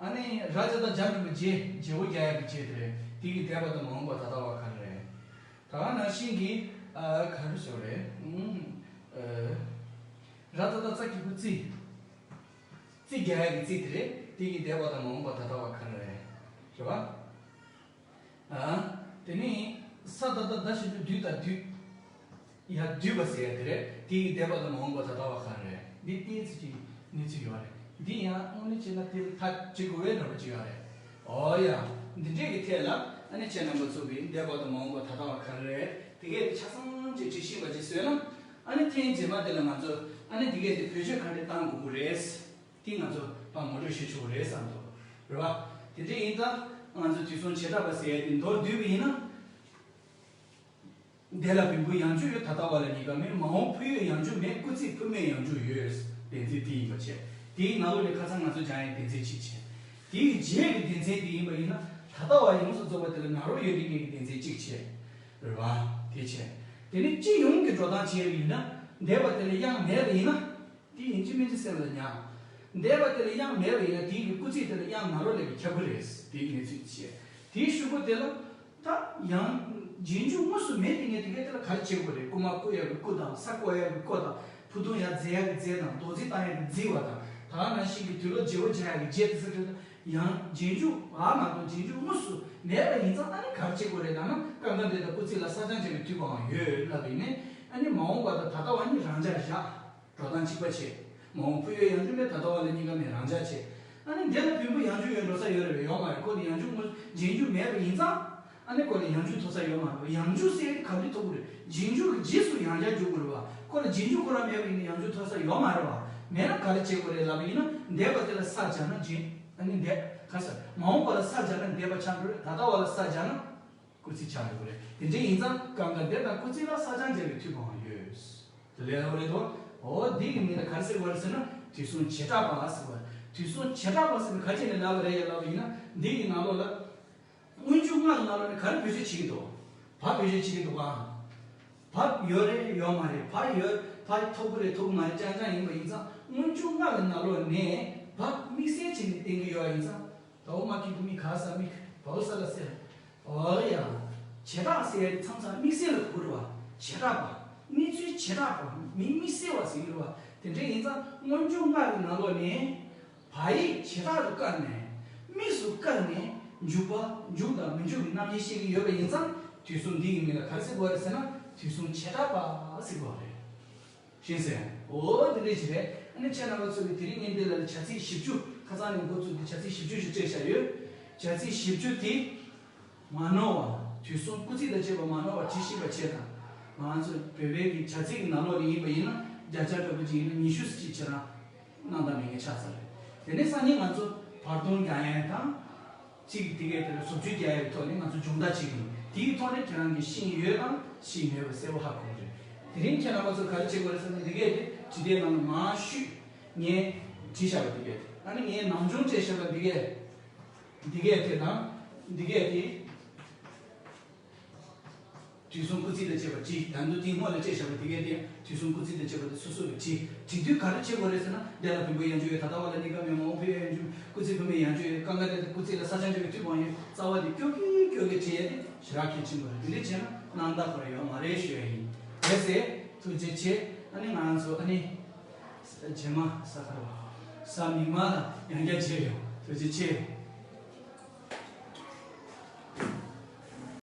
ཨ་ནི་ར་ཇ་བཏགས་རྗ་འགྲེང་བུ་རྗེ། རྗེ་བོ་རྒྱག་ཡག་གི་རྗེ་དེ་རེད། དེ་གི་འདས་པ་དང་མ་འོངས་པ་ད་ལྟ་བ་ག་རེ་རེད། ད་ག་ནང་བཞིན་གྱི་ཨ་ག་རེ་ཟེར་རེད། ཨུམ། ཨ། ར་བཏགས་རྩ་གི་གུ་རྩི། རྩི་རྒྱག་ཡག་གི་རྩི་དེ་རེད། དེ་གི་འདས་པ་དང་མ་འོངས་པ་ད་ལྟ་བ་ག་རེ་རེད། རེད་བ། ཨ། དེ་ནས་ས་བཏགས་སྡ་ཞབས་ཀྱུ་སྡུས་དང་སྡུད། ཡ། སྡུད་པ་ཟེར་ཡ་དེ་རེད། དེ་གི་འདས་པ་དང་མ་འོངས་པ་ད་ལྟ་བ་ག་རེ་རེད། འདི་ཏོག་ཙམ་གྱི་གནས་ཚུལ་ཡོད་རེད། འདི་ཡང་དངོས་གནས་བྱས་ན་དེ་ལ་ཐག་གཅོད་དགོས་པའི་འདྲ་པོ་ཅིག་ཡོད་རེད། འོ་ཡ། འདི་འདྲས་ཀྱི་ཐད་ལ་ཨ་ནི་ཁྱེད་རྣམ་པ་ཚོ་གིས་འདས་པ་དང་མ་འོངས་པ་ད་ལྟ་བ་ག་རེ་རེད། དེ་གས་དེ་ཆ་ཚང་ཅིག་བྲིས་ཤེས་པ་ཅིག་བཟོས་ན། ཨ་ནི་ཐེངས་རྗེས་མ་དེ་ལ་ང་ཚོ་ཨ་ནི་དེ་གས་དེ་བེད་སྤྱོད་ག་འདྲས་གཏང་དགོས་ཀྱི་རེད། དེ་ང་ཚོ་ཕར་ངོ་སྤྲོད་བྱེད་ཆོག་རེད་བསམ་འདུག་རེད་བ། དེ་འདྲ་ཡིན་ཙང་ང་ཚོ་དུས་གསུམ་བྱེ་བྲག་པ་ཟེར་ཡ་དེ་མདོར་བསྡུས་པ་ཡིན་ན། འདས་ལ་བོན་པོའི་ཡང་འཇུག་ཡོད། ད་ལྟ་བ་ལ་གཉིས་ཀ་མེད། མ་འོངས་འཕུལ་ཡུལ་ཡང་འཇུག་མེད། སྐུལ་ཚིག་འཕུལ་མེད་ཡང་འཇུག་ཡོད། སྡེ་ཚན་དེ་ཡིན་པ་བྱས། དེའི་ནང་ལོགས་ནས་ཁ་སང་ང་ཚོ་སྦྱང་ཡའི་སྡེ་ཚན་གཅིག་བྱས། དེའི་རྗེས་ཀྱི་སྡེ་ཚན་དེ་ཡིན་པ་ཡིན་ན། ད་ལྟ་བ་ཡོངས་སུ་རྫོགས་པ་དེ་ལ་ན་རོ་ཡོད་རིགས་ངེས་ཀྱི་སྡེ་ཚན་གཅིག་བྱས། རེད་བ། དེ་བྱས། དེ་ནས་སྤྱི་ཡོངས་ཀྱི་འགྲོ་སྟངས་བྱས་པ་ཡིན་ན། འདས་པ་དེ་ལ་དབྱངས་མེད་པ་ཡིན་ན། དེ་ཡིན་གཅིག་མིན་གཅིག་སེམས་ལ་ཉར། འདས་པ་དེ་ལ་དབྱངས་མེད་པ་ཡིན་ན། དེའི་གི་སྐུལ་ཚིག་དེ་ལ་དབྱངས་ན་རོ་སླེབས་པའི་ཁྱབ་པ་རེད། དེའི་གནས་ཚུལ་བཤད། དེའི་གཞུག་གུ་དེ་ལ་ད་ཡང་རྗེས་འཇུག་དངོས་སུ་མེད་དེ། ངས་དེ་གའི་དེ་ལ་ག་རེ་བྱེད་དགོས་རེད། རྐུ་མ་རྐུ་ཡག་གི་རྐུ་དང་། ས་རྐོ་ཡག་གི་རྐོ་དང་། ཕུ་ཐུང་ཡར་འཛེག་ཡག་གི་འཛེག་དང་། རྡོག་རྫིས་བཏང་ཡག་གི་རྫིས་པ་དང་། ད་ག་ནང་བཞིན་གྱི་དུག་ལོག་བརྗེ་པོ་རྒྱག་ཡག་གི་རྒྱག་དེ་ཚོ་དེ་ལ་ཡང་རྗེས་འཇུག་བ་མ་གཏོགས་རྗེས་འཇུག་དངོས་སུ་མེད་པ་ཡིན་ཙང་། ཨ་ནི་ག་རེ་བྱེད་དགོས་རེད་ལབ་ན། ཀ་ཁ་འདས་དང་སྐུལ་ཚིག་ལ་ས་སྦྱང་བྱ་བའི་དུས་པའང་ཡོད་ལབ་པ་ཡིན་ནའི། ཨ་ནི་མ་འོངས་པ་དང་ད་ལྟ་བ་གཉིས་རང་འཇགས་བཞག་འགྲོ་སྟངས་གཅིག་པ་བྱས། མ་འོངས་འཕུལ་ཡུལ་ཡང་འཇུག་མེད། ད་ལྟ་བ་ལ་གཉིས་ཀ་མེད། རང་འཇགས་བྱས། ཨ་ནི་འདས་ལ་བོན་པོ་ཡང་འཇུག་ཡོད་འགྲོ་ས་ཡོད་རེད། ཡོད་མ་རེད། ཁོ་ལ་ཡང་འཇུག་དངོས་རྗེས་འཇུག་མེད་པ་ཡིན་ཙང་། ཨ་ནི་ཁོ་ལ་ཡང་འཇུག་ཐོབ་ས་ཡོད་མ་རེད། ཡང་འཇུག་ཟེར་ཡ་དེ་ག་འདྲ་ཐོབ་ཀྱི་རེད། རྗེས་འཇུག་གི་རྗེས་སུ་ཡང་བསྐྱར་འཇུག་དགོས་རེད་བ། ཁོ་ལ་རྗེས་འཇུག་ཁོ་རང་མེད་པ་ཡིན་ན་ཡང་འཇུག་ཐོབ་ས་ཡོད་མ་རེད་བ། མེད་ན་ག་རེ་བྱེད་དགོས་རེད་ལབ་པ་ཡིན་ན། འདས་པ་དེ་ལ་ས་སྦྱར་ན་རྗེས། ཨ་ནི་འདས། ག་ས། མ་འོངས་པ་ལ་ས་སྦྱར་ན་འདས་པ་ཆགས་འགྲོ་རེད། ད་ལྟ་བ་ལ་ས་སྦྱར་ན་སྐུལ་ཚིག་ཆགས་འགྲོ་གི་རེད། དེ་འདྲ་ཡིན་ཙང་ཀ་ཁ་འདས་དང་སྐུལ་ཚིག་ལ་ས་སྦྱང་བྱ་བའི་དུས་པའང་ཡོད། དེ་ལས་ལབ་པ་རེད་དོ། འོ་འདི་གི་མིང་ལ་ག་རེ་ཟེར་བ་རེད་ཟེར་ན། དུས་གསུམ་བྱེ་བྲག་པ་ཟེར་བ་རེད། དུས་གསུམ་བྱེ་བྲག་པ་ཟེར་ན་ག་རེ་བྱས་ནས་ལབ་པ་རེད་ཡ་ལབ་པ་ཡིན་ན། འདི་གི་ནང་ལོགས་ལ་སྔོན་འཇུག་ལྔ་གི་ནང་ལོགས་ནས་ག་རེ་བེད་སྤྱོད་བྱེད་ཀྱི་འདུག་བ་བེད་སྤྱོད་བྱེད་ཀྱི་འདུག་ག་བ་ཡོད་རེད། ཡོད་མ་རེད། བ་ཡོད། བ་ཐོབ་ཀྱི་རེད། ཐོབ་ཀྱི་མ་རེད། རྐྱང་རྐྱང་ཡིན་པ་ཡིན་ཙང་། སྔོན་འཇུག་ལྔ་གི་ནང་ལོགས་ནས་བ་དམིགས་བསལ་བྱས་ནས་བསྟན་གྱི་ཡོད་པ་ཡིན་ཙང་། བའོ་མ་གི་གུ་མི་ག་ས་མིག་བའོ་ས་ལ་སེ། འོ་ཡ། བྱེ་བྲག་ཟེར་ཡ་དེ་མཚམས་མཚམས་དམིགས་བསལ་ལ་གོ་གི་རེད་བ། བྱེ་བྲག་པ། གནས་ཚུལ་བྱེ་བྲག་པ། མི་དམིགས་བསལ་བ་ཟེར་གྱི་རེད་བ། དེ་འདྲ་ཡིན་ཙང་སྔོན་འཇུག་ལྔ་གི་ནང་ལོགས་ནས་བ་ཡིག་བྱེ་བྲག་ཏུ་བཀར་ནས། དམིགས་སུ་བཀར་ནས་འཇུག་པ། འཇུག་དང་མི་འཇུག་གི་རྣམ་དབྱེ་བཤད་ཀྱི་ཡོད་པ་ཡིན་ཙང་། དུས་གསུམ་འདི་ཡི་མིང་ལ་ག་རེ་ཟེར་དགོས་རེད་ཟེར་ན། དུས་གསུམ་བྱེ་བྲག་པ་ཟེར་དགོས་རེད། ཤེས་སོང་། འོ་དེ་འདྲ་ཞིག་རེད། ཨ་ནི་ཁྱེད་རྣམ་པ་ཚོ་གིས་དེ་རིང་ངས་འདི་ལ་བྱ་ཚིག་བཞི་བཅུ། ཁ་སང་ནས་འགོ་བཙུགས་ཏེ་བྱ་ཚིག་བཞི་བཅུ་ཞིག་སྤྲད་བཞག་ཡོད། བྱ་ཚིག་བཞི་བཅུ་དེ། མ་ནོར་བ། དུས་གསུམ་སྐུལ་ཚིག་དང་བཅས་པ་མ་ནོར་བ་བྲིས་ཤེས་པ་བྱས་དང་། ང་ཚོ་བོད་པའི་གི་བྱ་ཚིག་གི་ནང་ལོགས་ནས་ཡིན་པ་ཡིན་ན། བརྒྱ་ཆ་འདྲ་པོ་ཅིག་ཡིན་ན་ཉི་ཤུ་ཙམ་ཅིག་ཁྱེད་རང་གནང་དང་མེད་མཁན་ཆགས་ཚར་རེད། དེ་ནས་སང་ཉིན་ང་ཚོ་བར་སྟོང་རྒྱག་ཡས་དང་། ཚིག་དེ་གའི་དེ་ལ་བཟོ་བཅོས་རྒྱག་ཡས་ཀྱི་ཐོག་ནས་ང་ཚོ་སྦྱོང་བརྡར་བྱེད་ཀྱི་ཡིན། དེའི་ཐོག་ནས་ཁྱེད་རང་གིས་ཤེས་ཡོད་དང་ཤེས་མེད་པ་གསལ་པོ་ཧ་གོ་གི་རེད། དེ་རིང་ཁྱེད་རྣམ་པ་ཚོ་ག་རེ་བྱེད་དགོས་རེད་ཟེར་ན། འདི་གའི་དེ་བྲིས་དེབ་ནང་ལ་མར་བཤུས། ངས་བྲིས་བཞག་པ་འདི་གའི་དེ། ཨ་ནི་ངས་ནམ་བྱུང་བྲིས་བཞག་པ་འདི་གའི། འདི་གའི་དེ་དང་། འདི་གའི་དེ། དུས་གསུམ་སྐུལ་ཚིག་དང་བཅས་པ་བྲིས། ད་དུང་དེའི་སྔོན་ལ་བྲིས་བཞག་པ་དེ་གའི་དེ་ཡང་དུས་གསུམ་སྐུལ་ཚིག་དང་བཅས་པ་དེ་སོ་སོ་གིས་བྲིས། བྲིས་དུས་ག་རེ་བྱེད་དགོས་རེད་ཟེར་ན། འདས་ལ་བོན་པོའི་ཡང་འཇུག་ཡོད། ད་ལྟ་བ་ལ་གཉིས་ཀ་མེད། མ་འོངས་འཕུལ་ཡུལ་ཡང་འཇུག་ཡོད། སྐུལ་ཚིག་འཕུལ་མེད་ཡང་འཇུག་ཡོད། ཀ་ཁ་འདས་དང་སྐུལ་ཚིག་ལ་ས་སྦྱང་བྱ་བའི་དུས་པའང་ཡོད། རྩ་བ་དེ་ཀྱོག་ཀྱོག་ཀྱོག་ཀྱོག་བྲིས་ཡས་དེ་ཞེ་དྲག་གལ་ཆེན་པོ་རེད། དེ་འདྲ་བྱས་ན་སྣང་དག་པོ་རང་ཡོད་མ་རེད་ཞུ་ཡ་ཡིན། ལགས་སེ། ཐུགས་རྗེ་ཆེ། ཨ་ནི་ང་རང་ཚོ་ཨ་ནི། རྗེས་མ་ས་ཁར་བ། ས་མིག་དམར་ལ་ཡང་བསྐྱར་མཇལ་ཡོང་། ཐུགས་རྗེ་ཆེ།